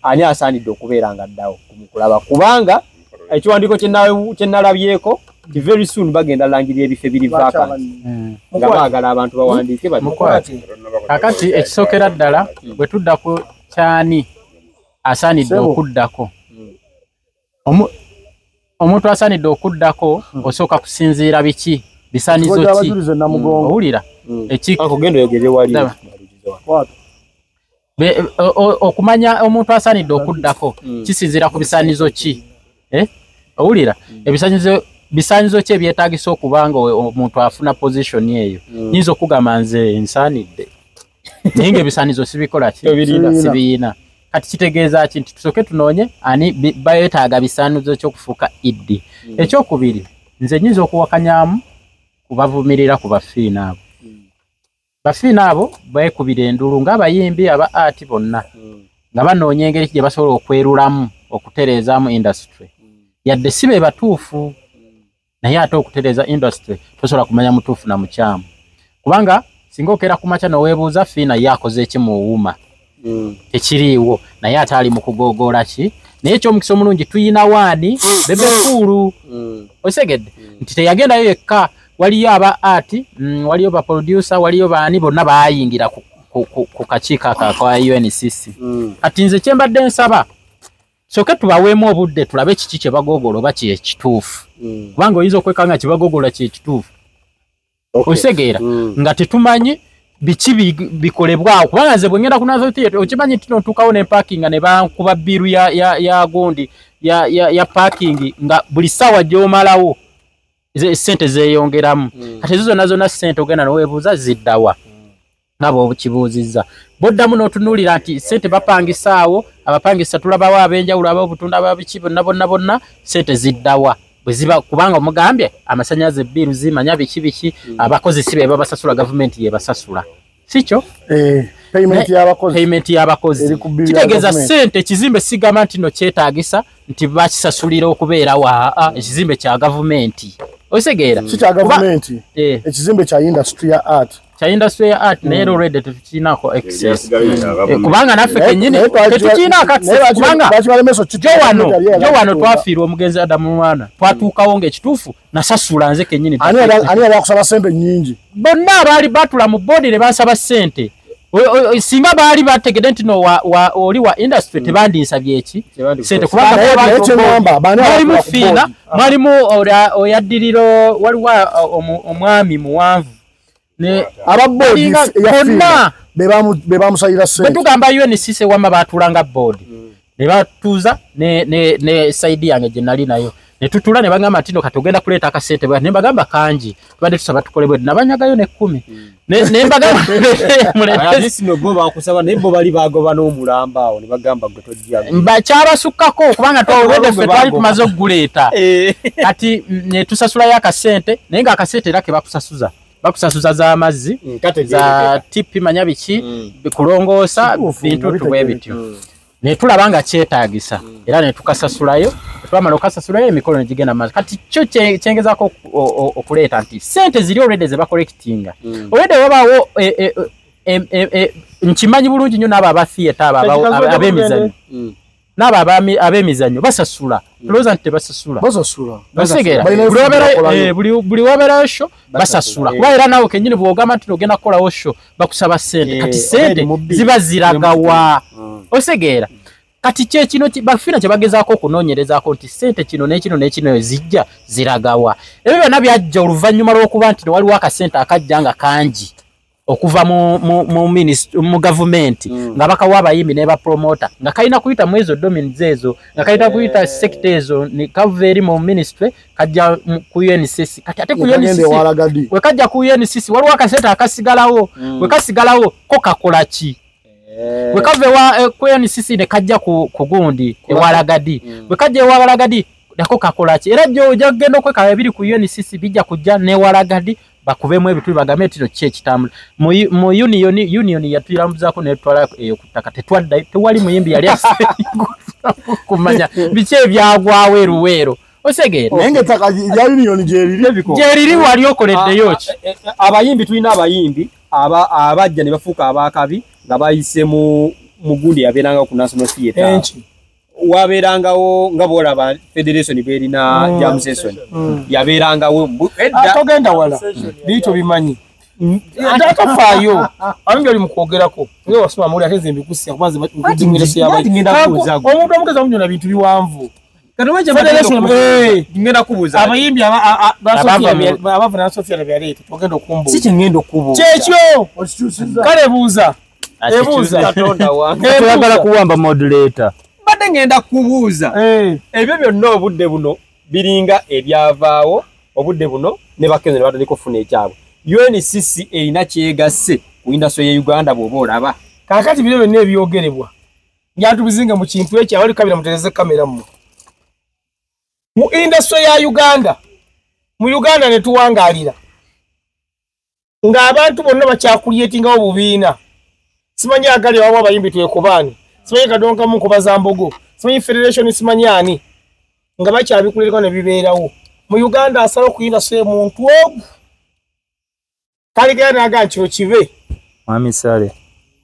Ani asaanidde okubeera nga addawo kumukulaba kubanga ekiwandiiko kye nalabyeko very soon bagenda langirira ebifo ebiri vacant nga baagala abantu bawandiike. Kakati ekisookera ddala bwe tudda ku kyani asaanidde okuddako, omuntu asaanidde okuddako osooka kusinziira biki bisaanizo ki owulira okumanya omuntu asaanidde okuddako kisinziira ku bisaanizo ki owulira ebisaanizo bisaanizo ki ebyetaagisa okubanga omuntu afuna position eyo. Nyinza okugamba nze nsaanidde naye ng'ebisaanizo sibikola ki sibiyina. Kati kitegeeza ki nti tusooke tunoonye ani beetaaga bisaanizo ky'okufuuka iddi. Ekyokubiri nze nyinza okuwakanyaamu kubavumirira ku bafiina abo. Bafiina abo beekubira endulu ng'abayimbi aba art bonna nga banoonya engeri gye basobola okwerulamu okutereezaamu industry. Yadde si be batuufu naye ate okutereeza industry tosobola kumanya mutuufu na mukyamu, kubanga singa okeera ku makya n'oweebuuza Fiina ye akoze eki mu wuuma tekiriiwo naye ate ali mu kugogoola ki. Naye ekyomukisa omulungi tuyina waani Bebe Cool osegedde nti teyagendayo yekka, waliyo aba art, waliyo ba producer, waliyo baani bonna baayingira ku kakiiko aka UNCC. Kati nze kye mbadde nsaba soke tubaweemu obudde tulabe kiki kye bagogola oba kye kituufu, kubanga oyinza okwekanga kye bagogola kye kituufu osegeera nga tetumanyi biki bikolebwawo. Kubanga nze bwe ngenda ku National Theatre okimanyi nti ntuukawo ne parkinga ne bankuba biru ya gundi ya parking nga buli ssaawa gy'omalawo sente zeeyongeramu. Kati ezo zonna zonna sente ogenda n'oweebuuza ziddawa nga bw'okibuuzizza. Boddamu n'otunuulira nti sente bapangisaawo, abapangisa tulabawo ab'enjawulo ab'obutunda ababiki bonna bonna bonna sente ziddawa bwe ziba, kubanga omugambye amasannyalaze biru zimanya biki biki, abakozi si be babasasula, gavumenti yebasasula, si kyo? Payment y'abakozi kitegeeza sente ekizimbe sigamba nti no kyetaagisa nti bakisasulira okubeerawo, ekizimbe kya gavumenti osegeera si kya gavumenti, ekizimbe kya industry ya art kya industry ya art naye already tetukiinaako access kubanga naffe kennyini tetukiinaako access kubanga jo wano twafiirwa omugenzi Adamu Mwana twatuukawo ng'ekituufu nasasula nze kennyini. Ani yali akusaba sente nnyingi? Bonna abaali batula mu boodi ne bansaba sente. Singa baali bategedde nti no oli wa industry tebandinsabye eki sente, kubanga mwalimu Fiina, mwalimu oyaddiriro, waliwo omwami muwanvu aba boodi ya Fiina be bamusayira sente. Bwe tugamba UNCC wamma baatuulanga boodi ne batuuza ne saidi yange gye nali nayo ne tutula ne bagamba nti no kati ogenda kuleeta akasente ne bagamba kangi tubadde tusaba tukole bwe nabanyagayo ne 10 ne mbagamba mulete bo bakusaba naye bo bali bagoba n'omulamba awo ne bagamba gwe tojja mbakyabasukkako kubanga twawedde ffe twali tumaze okuguleeta kati ne tusasulayo akasente naye ng'akasente era ke bakusasuza Bakusasuza z'amazzi za TP manya biki kulongoosa bintu tubwe bityo. Ne tulaba nga kyetaagisa era ne tukasasulayo, twamala okasasulayo emikolo ne gigenda maaso. Kati kyo kyengezaako okuleeta nti ssente ziri already ze bacollectinga. Already wabaawo nkimanyi bulungi nnyo n'abo aba theatre abo ab'emizannyo. N'abo ab'emizannyo basasula. Tulowooza nti tebasasula. Basasula. Osegeera. Buli wabeerayo show basasula. Kuba era naawe kennyini bw'ogamba nti ogenda kukolawo show bakusaba ssente. Kati ssente ziba ziragawa. Osegeera. Kati kye kino bafina kye bagezaako okunoonyerezaako nti ssente kino n'ekino n'ekino zijja ziragawa. Ebyo byonna byajja oluvannyuma lw'okuba nti waliwo akasente akajja nga kangi okuva mu gavumenti nga bakawa abayimbi ne bapromota nga kalina kuyita mu ezo domains ezo nga kalina kuyita sector ezo ne kava eri mu ministry kajja ku UNCC. Kati ate ku UNCC we kajja ku UNCC waliwo akasente akasigalawo we kasigalawo ko kakola ki? We kava wa ku UNCC ne kajja ku gundi ewalagadi we kajja ewalagadi nako kakola ki? Era ojja kugenda okwekaba ebiri ku UNCC bijja kujja n'ewalagadi bakubemu ebituli bagambe nti ki ekitambula. Mu union yatuyirambuzaako netwala eyo ku ttaka tetwaddayo, tewali muyimbi yali kumanya biki ebyagwawo eruweero. Osegeera. Naye ng'ettaka lya union gyeriri gyeriri wali okoleddeyo ki? Abayimbi tulina abayimbi abajja ne bafuuka abakabi nga bayise mu gundi yabeeranga ku National Theatre. Wabeerangawo nga bw'olaba federation bwerina jam session yabeerangawo togenda wala biito bimanyi atafaayo abayimbi oli mu kwogerako nga wasoma amawulire ate nze mbikussa kuba nze omuntu omugezi amunyona bintu biwanvu. Ngenda kubuuza abayimbi abava na Sophia byaleeta togenda okumbuuza si kye ngenda okubuuza kyekyo kale buuza ebuuza Katonda wange toyagala kuwamba moderator. Mbadde ngenda kubuuza ebyo byonna obudde buno biringa ebyavaawo obudde buno ne bakenzo ne batandika okufuna ekyabwe. UNCC erina kyegasse ku industry ya Uganda bw'oba olaba. Kaakati bino byonna ebyogerebwa njatubizinga mu kintu ekyo abali kabira mutereze kamera mmwe. Mu industry ya Uganda, mu Uganda ne tuwangaalira ng'abantu bonna bakyakulyetingawo bubiina. Simanyi agali wawo abayimbi twekubaani, simanyi kadonka mu nkuba za mbogo, simanyi federation simanyi ani, nga bakyabikulirako ne bibeerawo. Mu Uganda asala ku industry muntu ogu kaligera n'agamba kino kibe Mwami Sale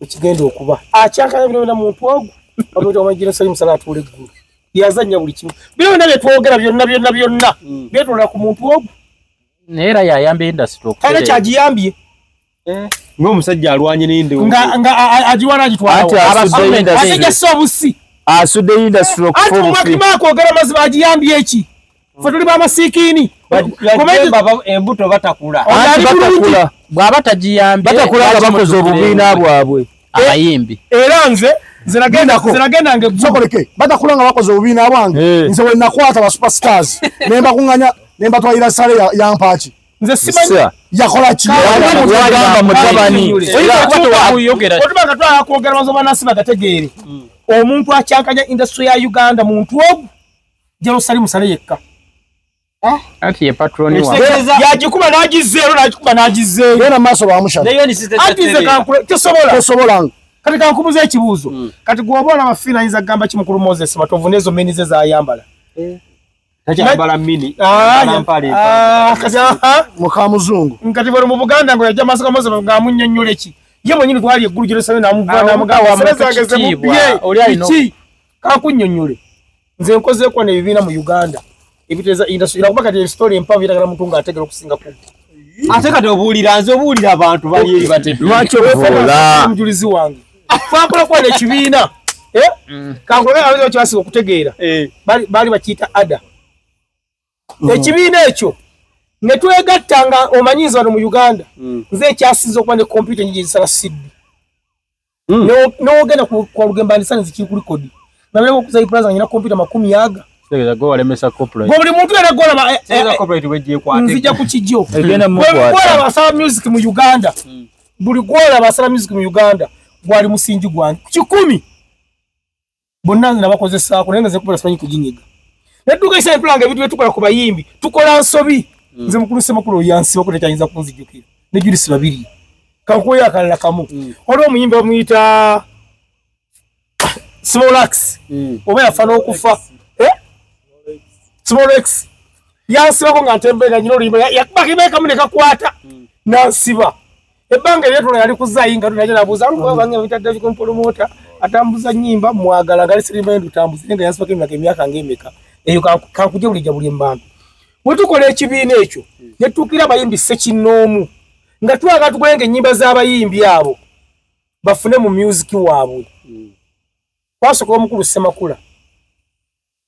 ekigenda okuba akyakala bino byonna muntu ogu abantu bamanyira Salim Saleh atuula eggulu yazannya buli kimu bino byonna bye twogera byonna byonna byonna byetoola ku muntu ogu. Naye era yayamba industry okutereera. Kale kyagiyambye ng'omusajja alwanye n'endewo nga agiwana agitwalawo asajja si obusi asudde industry okufa obufi. Ati kwogera mazima agiyambye eki? Ffe tuli bamasikiini embuto batakula bw'aba tagiyambye batakula nga bakoze obubiina bwabwe abayimbi. Era nze nagenda sokoleke batakula nga bakoze obubiina bwange nze we nakwata ba superstars ne mbakuŋŋanya ne mbatwalira Sale ya mpaaki. Nze simanyi yakola ki? Yagamba mutabani otuba twagala kwogera mazima bannansi bagategeere. Omuntu akyankanya industry ya Uganda muntu ogu Jerusalem Saleh yekka. Anti ye patroni wa yagikuba n'agizzeero n'agikuba n'agizzeeyo genda maaso bamushana anti nze tosobola tosobola. Kati kankubuza ekibuuzo kati gw'oba olaba Fiina ayinza kugamba ki mukulu Moses Matovu n'ezo mini ze z'ayambala takyambala mini muka muzungu nkati bwe mu Buganda ngo yajja maaso ga Moses ng'amunnyonnyola ki ye mwennyini twali eggulu Jerusalem n'amuva n'amugamba zange zemubye kankunnyonnyole nze nkozeeko n'ebibiina mu Uganda ebiteeza industry kuba kati story empanvu iragala muntu ng'ategera okusinga ku ate kati obuulira nze obuulira abantu bali eri batedde lwaki obuula omujulizi wange twakola kwa n'ekibiina kankulage abazi bakibasiga okutegeera baali bakiyita ADA ekibiina ekyo ne twegatta nga omanyiza wano mu Uganda nze ekyasinze okuba ne kompyuta ennyingi ezisala CD n'ogenda kwa Lugemba ndisana zikiri ku rekodi nabera okuza iplaza nyina kompyuta 20 Tegeza go walemesa copyright. Buli muntu era gola tegeza copyright wejje kwate. Nzija ku kijjo. Egenda mukwata. Gola basala music mu Uganda. Buli gola basala music mu Uganda gwali musingi gwange. 10. Bonna nze nabakozesaako naye nze kubala simanyi kujinyiga. Nedduka isa empulanga ebintu bye tukola ku bayimbi, tukola nsobi. Nze mukulu Ssemakulu yansiba ko tekyayinza kunzijjukira. ne Judith Babiri kankuya akalala kamu. Waliwo omuyimbi bamuyita Small Axe, oba yafa n'okufa, Small Axe yansibako nga ntembeera nyina oluyimba yakubako kamu ne kakwata nansiba ebbanga eryetola yali kuzaayi nga tunaja nabuuza bange bamuyita David Promota atambuza nnyimba mwagala nga lisirimba ndutambuza naye nga yansibako emyaka emyaka ng'emeka eyo kankujja bulijja buli mbantu. Bwe tukola ekibiina ekyo ne tutuukira abayimbi ssekinnoomu nga twagala tukolenga ennyimba z'abayimbi abo bafune mu music waabwe. Twasooka omukulu Ssemakula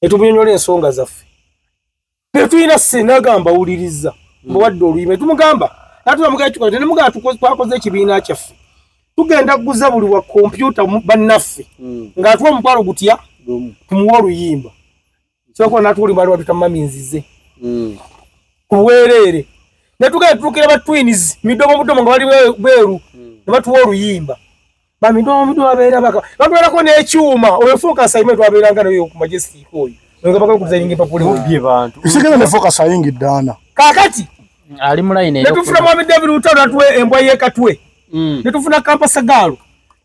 ne tumunyonnyola ensonga zaffe. Ne tulina ssente wuliriza mbawadde oluyimba ne tumugamba ne twakoze ekibiina kyaffe tugenda kuguza buli wa kompyuta bannaffe ng'atuwa omutwalo gutya tumuwe oluyimba. Sooka n'atuwa oluyimba lwatuta mami nzize ku bwereere. Ne tugenda tutuukira ba twins midomo mudomo nga bali bweru ne batuwa oluyimba. Ba midomo mudomo babeera baka batuweerako n'ekyuma oyo Focus ayime twabeeranga nayo ku Majestic oyo nga bakala okudesigninga empapula bye bantu. Ekitegeeza ne Focus ayingidde ana. Kaakati ali mu line ne tufuna Mwami David Lutalo natuwe embwa y'ekatwe. Ne tufuna Campus Girl.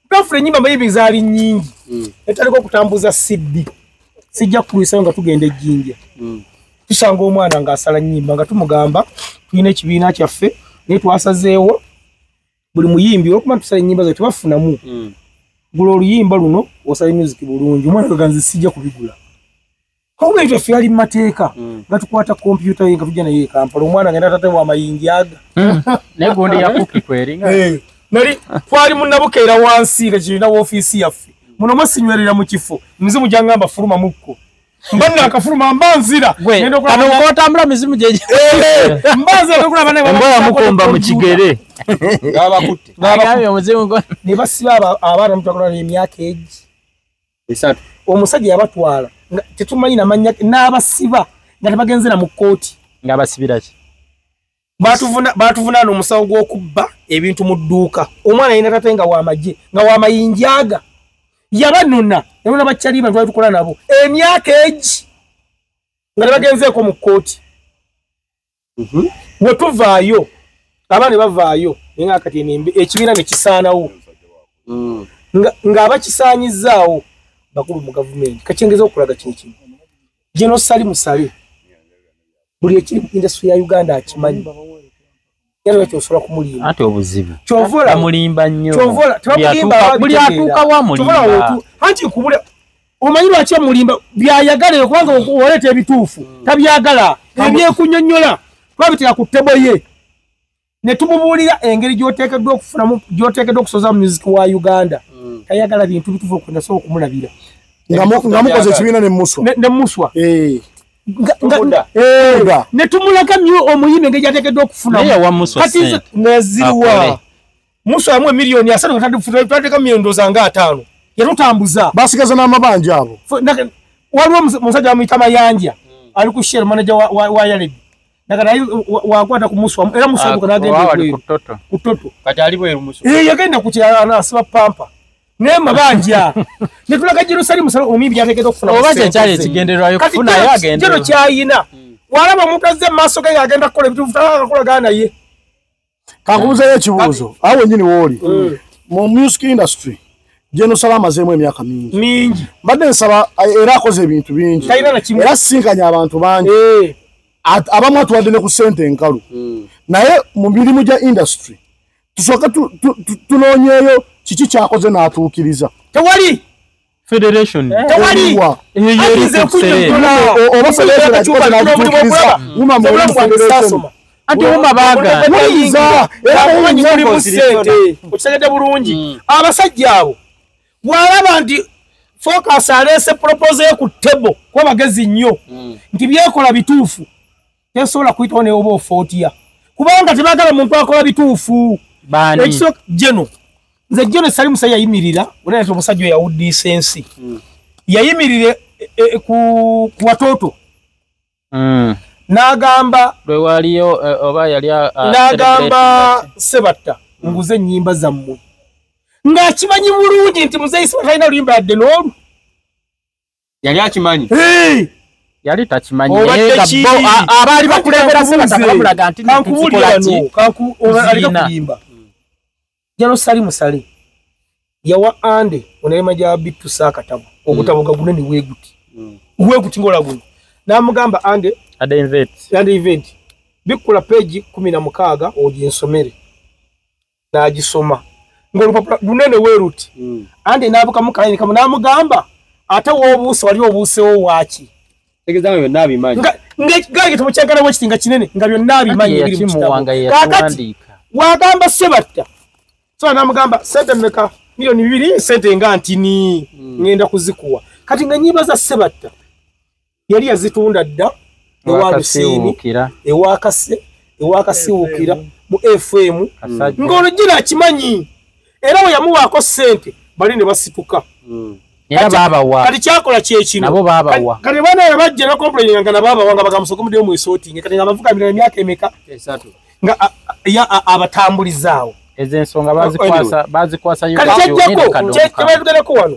Twafuna ennyimba mayimbi zaali nnyingi. Ne tutandika okutambuza CD. Sijja kulwisayo nga tugenda e Jjinja. Tusanga omwana ng'asala nnyimba nga tumugamba tulina ekibiina kyaffe naye twasazeewo buli muyimbi olwokuba tusala ennyimba zaffe tebafunamu. Gula oluyimba luno osale music bulungi. Omwana agamba nze sijja kubigula. Kawuga kyaffe yali mu mateeka nga tukwata kompyuta ye nga tujja naye e Kampala omwana ngenda tate wa mayingi aga. Naye gundi ya kuki kweringa. Nali twali munnabukeera wansi nga kirina woofiisi yaffe. Muno mwesinywerera mu kifo mizimu gyangamba fuluma mukko. Mba nakafuluma mba nzira. Kano okotambula mizimu gye. Mba nzira okulaba naye Embwa yamukomba mu kigere. Gabakutte. Agambye omuzimu gwo. Ne basiba abaana mutwakola emyaka egi. 3. Omusajja yabatwala nga tetumanyi namannya n'abasiba nga tebagenzera mu kkooti. Ng'abasibira ki? Baatuvunaana omusawo gw'okubba ebintu mu dduuka. Omwana yina tate nga w'amagye nga w'amayinja aga. Yabanona yabona bakyali bantu twali tukola nabo emyaka egi nga tebagenzeeko mu kkooti. We tuvaayo abaana ne bavaayo naye nga kati ekibiina ne kisaanawo ng'abakisaanyizzaawo bakulu mu gavumenti. Kakyengeza okulaga kino kino. General Salim Saleh buli ekiri mu industry ya Uganda akimanyi. Yali kyosobola kumulimba. Ate obuzibu. Kyovola bamulimba nnyo. Kyovola tebamulimba buli atuuka wamulimba. Anti nkubula omanyi lwaki amulimba byayagala kubanga oleeta ebituufu tabyagala ebyekunyonnyola twabiteeka ku table ye ne tumubuulira engeri gy'oteekeddwa okufunamu gy'oteekeddwa okusoza mu music wa Uganda. Tayagala bintu bituufu okwenda sobola okumulabira. Nga mukoze ekibiina ne Muswa. Ne Muswa. Ne tumulaga omuyimbi engeri gy'ateekeddwa okufunamu. Naye yawa Muswa ssente. Neziriwa. Muswa yamuwa miliyoni 30 twateeka miliyoni ndowooza nga 5. Yatutambuza. Basigaza n'amabanja abo. Waliwo omusajja bamuyita Mayanja ali ku Shell manager wa Yalebi. Nakati wakwata ku Muswa era Muswa adduka n'agenda ebweru. Ku Toto. Kati ali bweru Muswa. Yagenda ku kyalo asiba pampa. Naye mabanja. Ne tulaga Jerusalem omuyimbi gy'ateekeddwa okufuna. Oba kye kyali ekigendererwayo kufunayo agenda. Kati kyayina. Walaba omuntu azze mu maaso ge ng'agenda kukola ebituufu takolagana naye. Kankubuuzeeyo ekibuuzo awo wennyini w'oli. Mu music industry General Saleh amazeemu emyaka mingi. Mingi. Mbadde nsaba era akoze ebintu bingi. Era asisinkanye abantu bangi. Abamu atuwadde ne ku ssente enkalu. Naye mu mirimu gya industry tusooke tunoonyeeyo kiki kyakoze n'atuukiriza. Tewali. Federation. Tewali. Oba federation agikoze n'agituukiriza. Wuma mu federation. Anti wuma baagaana. Muyinza. Era mumanyi mulimu ssente. Okitegedde bulungi. Abasajja abo bw'alaba nti Focus aleese proposal ye ku table kuba bagezi nnyo nti byekola bituufu tesobola kuyitawo naye oba ofa otya kubanga tebaagala muntu akola bituufu. Ekisooka Geno nze Geno Salim Saleh yayimirira olaba omusajja oyo yawuddiisa ensi yayimirira ku watoto n'agamba lwe waliyo oba yali n'agamba Sebatta nguze ennyimba zammwe ng'akimanyi bulungi nti muzeeyi Sebatta talina luyimba yadde n'olu. Yali akimanyi. Yali takimanyi abaali bakulembera Sebatta bamulaga nti kankubuulira aleka kuyimba. Jano Sali Musale yawa ande onalema gya bitusa akatabo ogutabo nga gunene weeguti weeguti ngola guno n'amugamba ande ande event bikkula page 16 oginsomere n'agisoma ng'olupapula lunene weeruti ande n'abukamu kalayini kamu n'amugamba ate w'obuuse wali obuusewo waaki tegeeza nga byonna abimanyi nga ekitabo kyenkana bwe kiti nga kinene nga byonna abimanyi ebiri mu kitabo. Kaakati wagamba Sebatta so n'amugamba sente mmeka 2,000,000 sente nga ntini ngenda kuzikuwa. Kati nga nyibaza Sebatta yali yazitunda dda ewa Lusiini ewa Kase ewa Kasiwukira mu FM ng'olwo gino akimanyi era bwe yamuwaako sente bali ne basituka. Era babawa. Kati kyakola kye kino. Nabo babawa. Kati bana bajja na complain nga nababawa nga bagamusoko mudde mu sorting kati nga bavuga mirala emyaka emeka 3 nga abatambulizaawo. Ezo ensonga bazikwasa Uganda. Kati kyajjako wano.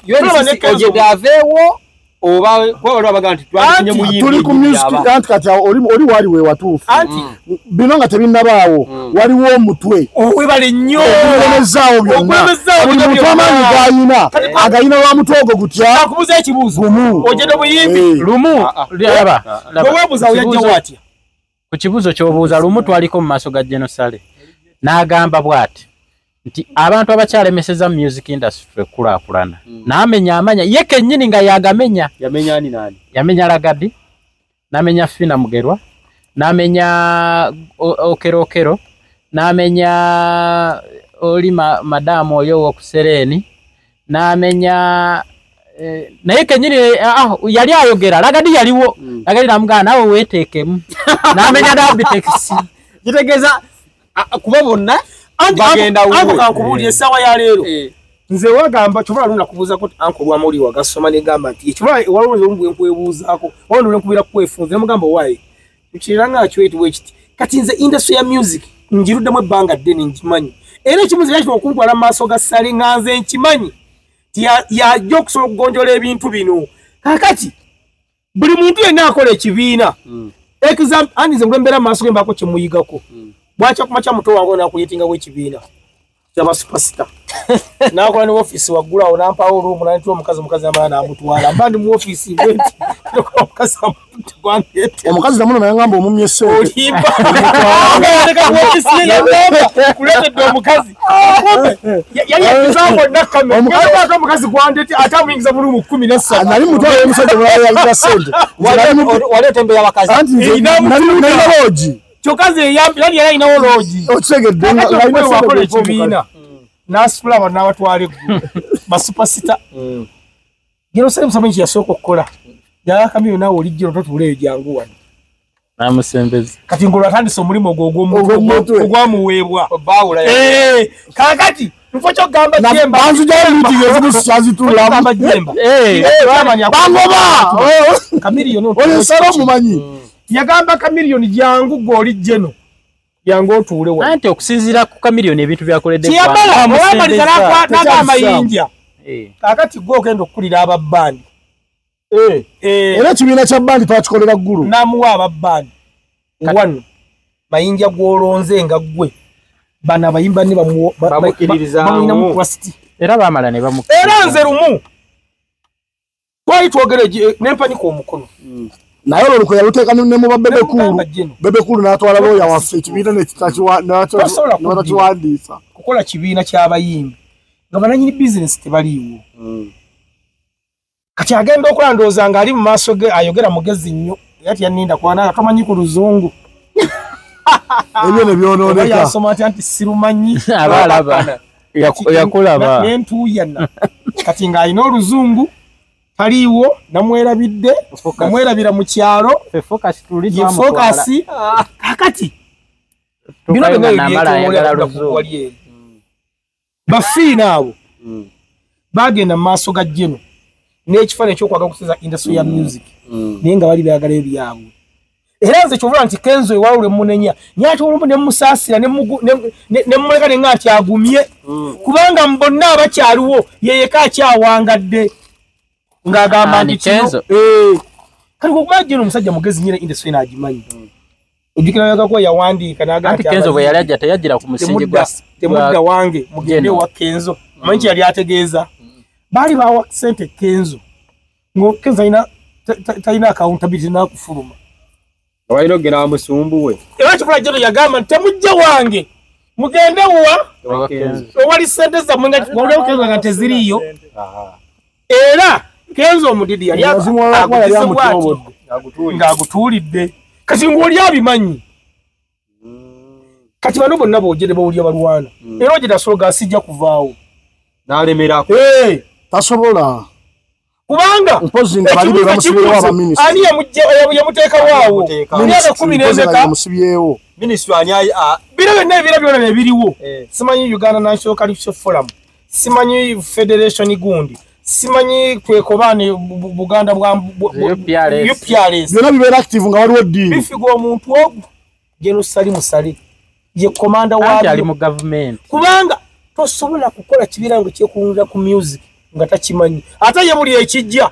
UNCC aveewo oba kuba waliwo abaga nti twafunye muyimbi tuli ku music anti kati oli wali we watuufu bino nga tebinnabaawo waliwo omutwe webale nnyo okulemezaawo byonna buli muntu amaanyi g'ayina agayina wa mutwe ogwo gutya akubuuza ekibuuzo ogenda muyimbi lumu laba weweebuuza yajjawo atya ku kibuuzo ky'obuuza lumu twaliko mu maaso ga General Saleh n'agamba bw'ati nti abantu abakyalemeseza music industry kulaakulana n'amenya amanya ye kennyini nga yagamenya. Yamenya ani nani? Yamenya Lagadi, n'amenya Fina Mugerwa, n'amenya Okero Okero, n'amenya oli madamu oyo w'okusereeni, n'amenya naye kennyini yali ayogera Lagadi yaliwo. Lagadi n'amugamba naawe weeteekemu n'amenya Dabitex kitegeeza kuba bonna bagenda wuwe. Kankubuulira essaawa ya leero nze wagamba kyobala luna kubuuzaako anko olwamawulire wagasoma negamba nti ekibala waliwo nze omu bwenkwebuuzaako waliwo lwenkubira kwefunza nemugamba waaye tukirira nga kiweti wekiti. Kati nze industry ya music ngiruddemu ebbanga ddene ngimanyi era ekibuuzo era kino okuntwala mu maaso ga Sale nga nze nkimanyi ti yajja okusobola okugonjola ebintu bino. Kaakati buli muntu yenna akola ekibiina example andi nze mbeera mu maaso ge mbaako kye muyigako bwakya kumakya muto wange n'akuleetingawo ekibiina kyaba superstar n'akola ne ofiisi waggulu awo n'ampawo oluumu n'anitula omukazi amala n'amutwala mba ndi mu ofiisi bwenti omukazi amutwandeete omukazi namulema yangamba omumye ssente olimba yaleka mu ofiisi ye yagamba kuleetedde omukazi yali yakizaako nakkamera omukazi gwandeete ate amuyingiza mu luumu 17 nali mutwala omusajja mulala yalina ssente wali otembeya abakazi anti nze nalina loogi kyokka nze yali yali alinawo loogi okitegedde wakola ekibiina n'asitula abantu n'abatwala eggulu basupasita. General Saleh Museveni kye yasooka okukola yalaba Kamiliyoni naawe oli jjino totuula eyo jangu wano n'amusembeza. Kati ng'olwo atandise omulimu ogwo ogwamuweebwa kaakati nfo ky'okugamba Jemba banzigyayo meeting ezimu sikyazituulamu Jemba bangoba Kamiliyoni oyo Saleh omumanyi yagamba Kamiliyoni jangu gwe oli jjeno jangu otuule wano. Anti okusinziira ku Kamiliyoni ebintu byakoledde kiyamala olwamaliza n'aga amayinja. Kaakati gwe ogenda okukulira ababbandi era ekibiina kya bbandi twakikolera ggulu n'amuwa ababbandi wano mayinja gw'olonze nga ggwe bano abayimba ne bamuyinamu trust era baamala ne bamukkiriza. Era nze lumu twali twogera nempanika omukono naye olwo olukwe yaluteeka ne mu ba Bebe Cool. Bebe Cool n'atwala looya waffe ekibiina ne batakiwandiisa kukola kibiina ky'abayimbi nga bananyini bizinesi tebaliiwo. Kati agenda okola ndowooza ng'ali mu maaso ge ayogera mugezi nnyo era tiyanninda kubanga tomanyi ku luzungu ebyo ne byonooneka yasoma atya nti sirumanyi aba alaba yakulaba nentuuyana. Kati ng'alina oluzungu taliiwo namwerabidde namwerabira mu kyalo fokasi. Kakati bino byonna wali eri bafiina abo bagenda mu maaso ga Jeno n'ekifaananyi ekyokwagala okusinza industry ya music naye nga bali baagala ebyabwe. Era nze kyovula nti Kenzo ewalule munenya naye ate olumu ne mmusaasira ne mmuleka ne nga nti agumye kubanga bonna abakyaliwo ye yekka akyawangadde ng'agamba nti kino Kali okumanya omusajja mugezi nyina industry n'agimanyi. Ojjukira yagakwa yawandiika n'agamba anti Kenzo bwe yali ajja teyajjira ku musingi gwa temudda wange mugende wa Kenzo. Omanyi yali ategeeza. Baali bawa ssente Kenzo. Ngo Kenzo talina accountability n'akufuluma. Walina okugenda wa musumbu we. Era kifula Jeno yagamba nti temujja wange mugende wa owali ssente zammwe nga waliwo Kenzo nga teziriiyo. Era Kenzo omudidi yali ng'agutuulidde. Kati ng'oli abimanyi. Kati bano bonna boogere bawulira balwana. Era Ojeda asobola asijja kuvaawo. N'alemerako. Tasobola. Kubanga mpozi nga bali bamusibyewo abaminisita. Ani yamuteekawo awo? Mu myaka 14 yamusibyewo. Minisita ani biro byonna ebira byonna ebiriwo. Simanyi Uganda National Cultural Forum. Simanyi Federation gundi. Simanyi twekobaane Buganda bwa UPRS. Byonna bibeera active nga waliwo ddiiru. Bifiga omuntu ogwo General Salim Saleh ye komanda waabyo ali mu gavumenti. Kubanga tosobola kukola kibiira nga kyekuwulira ku music nga takimanyi. Ate ye buli ekijja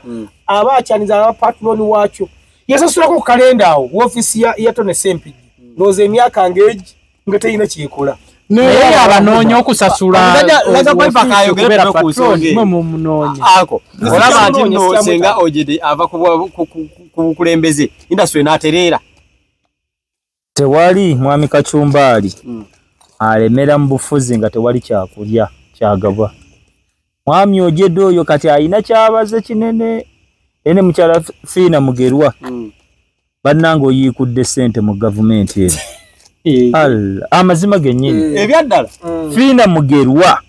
aba akyaniza aba patron waakyo. Yasasulako ku kalenda awo woofiisi ya Tony Ssempijja. Ndowooza emyaka ng'egi nga terina kyekola. Naye abanoonya okusasula ako olaba nti nno senga Ojede ava ku bukulembeze industry n'atereera. Tewali mwami Kachumbaali alemera mu bufuzi nga tewali kyakulya kyagabwa. Mwami Ojede oyo kati alina kyabaze kinene ene mukyala Fiina Mugerwa bannange oyiikudde ssente mu gavumenti eno. Allah, amazima gennyini. Ebyaddala. Fiina Mugerwa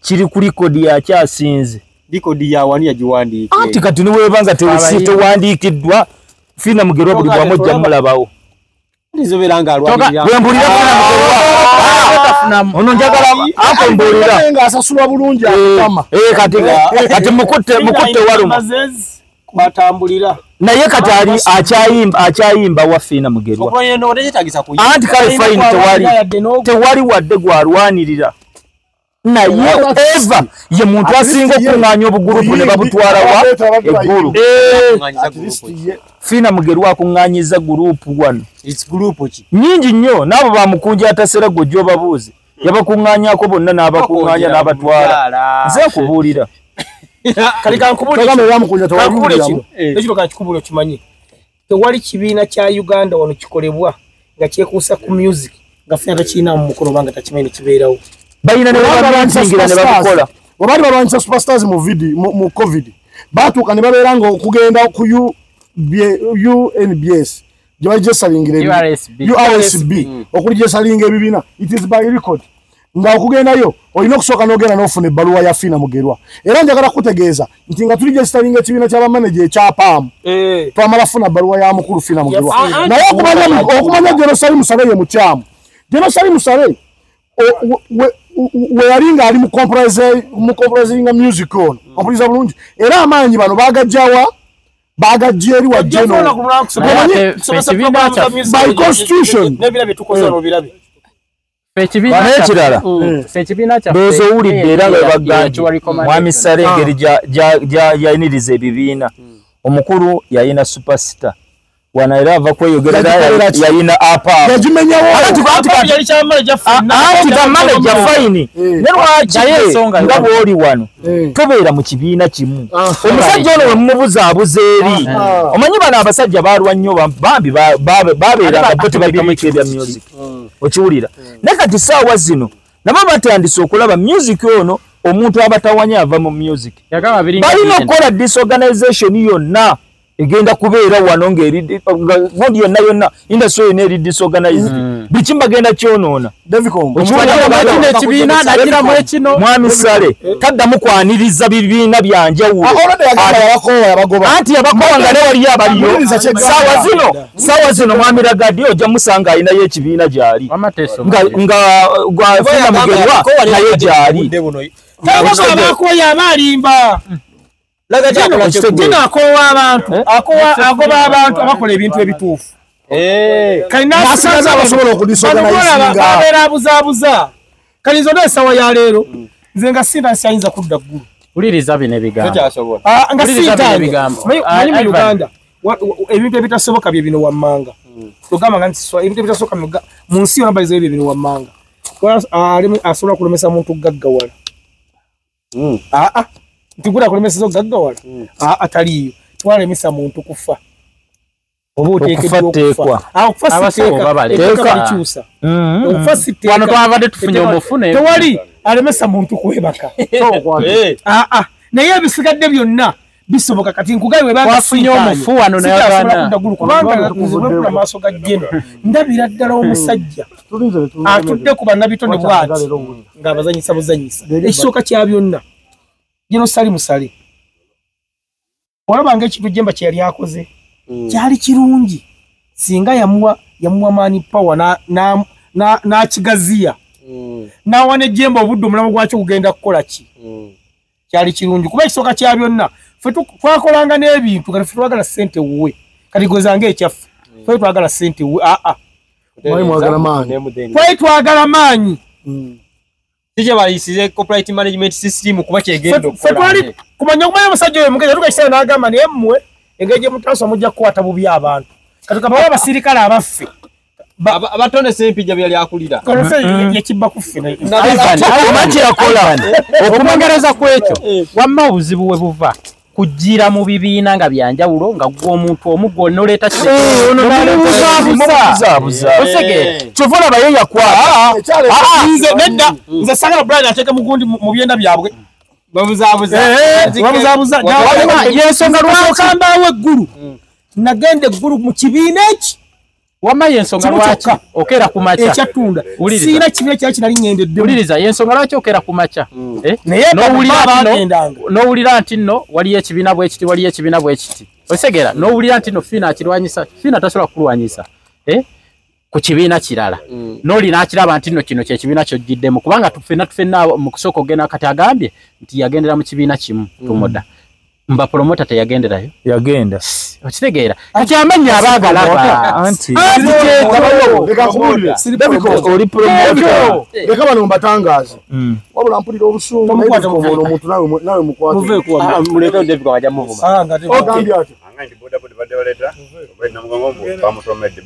kiri ku likodi yakyasinze. Likodi ya wani yagiwandiika. Anti kati ne weebanga tewandiikiddwa Fiina Mugerwa buli bwamu ojja mulabawo. Nzobera nga alwanirira. Bwe mpulira Fiina Mugerwa. Ono njagala ako mbuulira. Nga asasulwa bulungi akutama. Kati mukutte waluma. Batambulira. Naye kati ali akyayimba wa Fiina Mugerwa. Anti kale fine tewali wadde gwalwanirira. Naye Eva ye muntu asinga okuŋŋaanya obugurupu ne babutwala wa eggulu. Fiina Mugerwa akuŋŋaanyiza gurupu wano. Nnyingi nnyo n'abo bamukunja atasera gwe ojja obabuuze. Yabakuŋŋaanyako bonna n'abakuŋŋaanya n'abatwala. Nze nkubuulira. Kali kankubule kino ekiro kankikubule okimanyi tewali kibiina kya Uganda wano kikolebwa nga kyekuusa ku music nga Fiina takirina mu mukono obanga takimanyi ne kibeerawo. Balina ne babamintingira ne babikola. Bwe balwanyisa superstars mu COVID baatuuka ne babeera nga okugenda ku UNBS gye bagisalingira URSB okuligisalinga ebibiina. It is by record. Nga okugendayo olina okusooka n'ogenda n'ofuna ebbaluwa ya Fiina Mugerwa. Era njagala kutegeeza nti nga tuli gyesitalinga ekibiina ky'abamaneja ekyapaamu twamala funa ebbaluwa ya mukulu Fiina Mugerwa. Naye okumanya General Salim Saleh ye mukyamu. General Salim Saleh we yali ng'ali mu compromisinga music ono ompuliriza bulungi era amaanyi bano bagajjawa bagajja eri wa General by constitution. N'ekirala ndowooza owulidde era nga bagambye mwami Saleh engeri gyayiniriza ebibiina. Omukulu yayina superstar wano era ava kweyogera yayina apa anti bamaneja fayini ne lwaki nga bw'oli wano tobeera mu kibiina kimu. Omusajja ono wemumubuzaabuza eri omanyi bano abasajja baalwa nnyo bambi babeeranga bo tebabibiika ebya music okiwulira. Naye kati ssaawa zino nabo batandise okulaba music ono omuntu abatawanya ava mu music. Balina okukola disorganization yonna egenda kubeera wano ng'eri gundi yonna yonna industry yonna eri disorganized. Buli kimu bagenda kyonoona. Mwami Saleh taddamu kwaniriza bibiina bya njawulo. Anti yabakowa nga ne waliyo abaliyo. Ssaawa zino mwami Ragadi ojja musanga alinayo ekibiina gy'ali nga gwa Fiina Mugerwa naye gy'ali. Abakoya abalimba. Akowa abantu agoba abantu abakola ebintu ebituufu. N'asigaza abasobola okudisorganizinga. Babeera abuzaabuza. Kali nze essaawa ya leero nze nga sinta ayinza kudda ggulu. Wuliriza bino ebigambo. Nga sinta manyi mu Uganda Ebintu ebitasoboka bye bino wammanga. Togamba nti ebintu ebitasoboka mu nsi yonna balizo ebyo bino wammanga. Asobola kulemesa muntu gaggawala. Nti gula kulemesa gaggawala. Ataliyo. Twalemesa muntu kufa. Oba oteekeddwa okufa. Okufa si tteeka. Okufa si tteeka. Wano twabadde tufunye omufune. Tewali alemesa muntu kwebaka. Naye ebisigadde byonna bisoboka. Kati nkugaye twafunye omufu wano nayagaana. Kubanga nze maaso ga Jeno ndabira ddala omusajja atudde ku bannabitone bw'ati ng'abazanyisa buzanyisa. Ekisooka kya byonna Jeno sali musale. Olabanga ekintu Jemba kye yali akoze kyali kirungi singa yamuwa maani power n'akigaziya n'awa ne Jemba obudde omulamu gwakyo gugenda kukola ki. Kyali kirungi kuba ekisooka kya byonna ffe twakolanga n'ebintu kati ffe twagala ssente wuwe. Kati gwezanga ekyaffe ffe twagala ssente wuwe. Twali twagala maanyi. Kiki bayisize copyright management system kuba kyegenda okukola. Ffe twali kumanya okumanya omusajja oyo mugezi atuuka ekiseera n'agamba naye mmwe engeri gye mutaasa mujja kukwata bubi abantu. Kati kabawo abasirikale abaffe abatone sempijja byali akulira. Yakibba ku ffe. Okumwongereza ku ekyo wamma obuzibu we buva kujjira mu bibiina nga byanjawulo nga gwe omuntu omu gw'onoleeta kibuzaabuza. Kyova olaba ye yakwata. Nze nedda nze sagala Brian ateeke mugundi mu byenda byabwe. Babuzaabuza. Babuzaabuza. Yensonga lwaki mbaawo eggulu. Nagenda eggulu mu kibiina eki. Wamma yensonga lwaki okera ku makya. Ekyatunda. Sirina kibiina kyali kinali ŋŋendedde. Wuliriza yensonga lwaki okera ku makya. N'owulira nti nno waliyo ekibiina bwe kiti waliyo ekibiina bwe kiti. Osegera n'owulira nti nno Fiina akirwanyisa. Fiina tasobola kulwanyisa ku kibiina kirala. N'oli n'akiraba nti nno kino kye kibiina ky'ojjiddemu kubanga ffenna mu kusooka ogenda kati agambye nti yagendera mu kibiina kimu Tumoda. Mba promota teyagenderayo. Yagenda. Okitegeera. Kati amannya abaagalaba. Anti. Oli promoter. Leka bano mbatangaaze. Wabula mpulira obusungu naye omuntu nawe mukwate. Muveeko wano. Muleke David wajja muvuma. Okay. Anganti boda boda badde baleeta. Oba namugongo bamusomedde.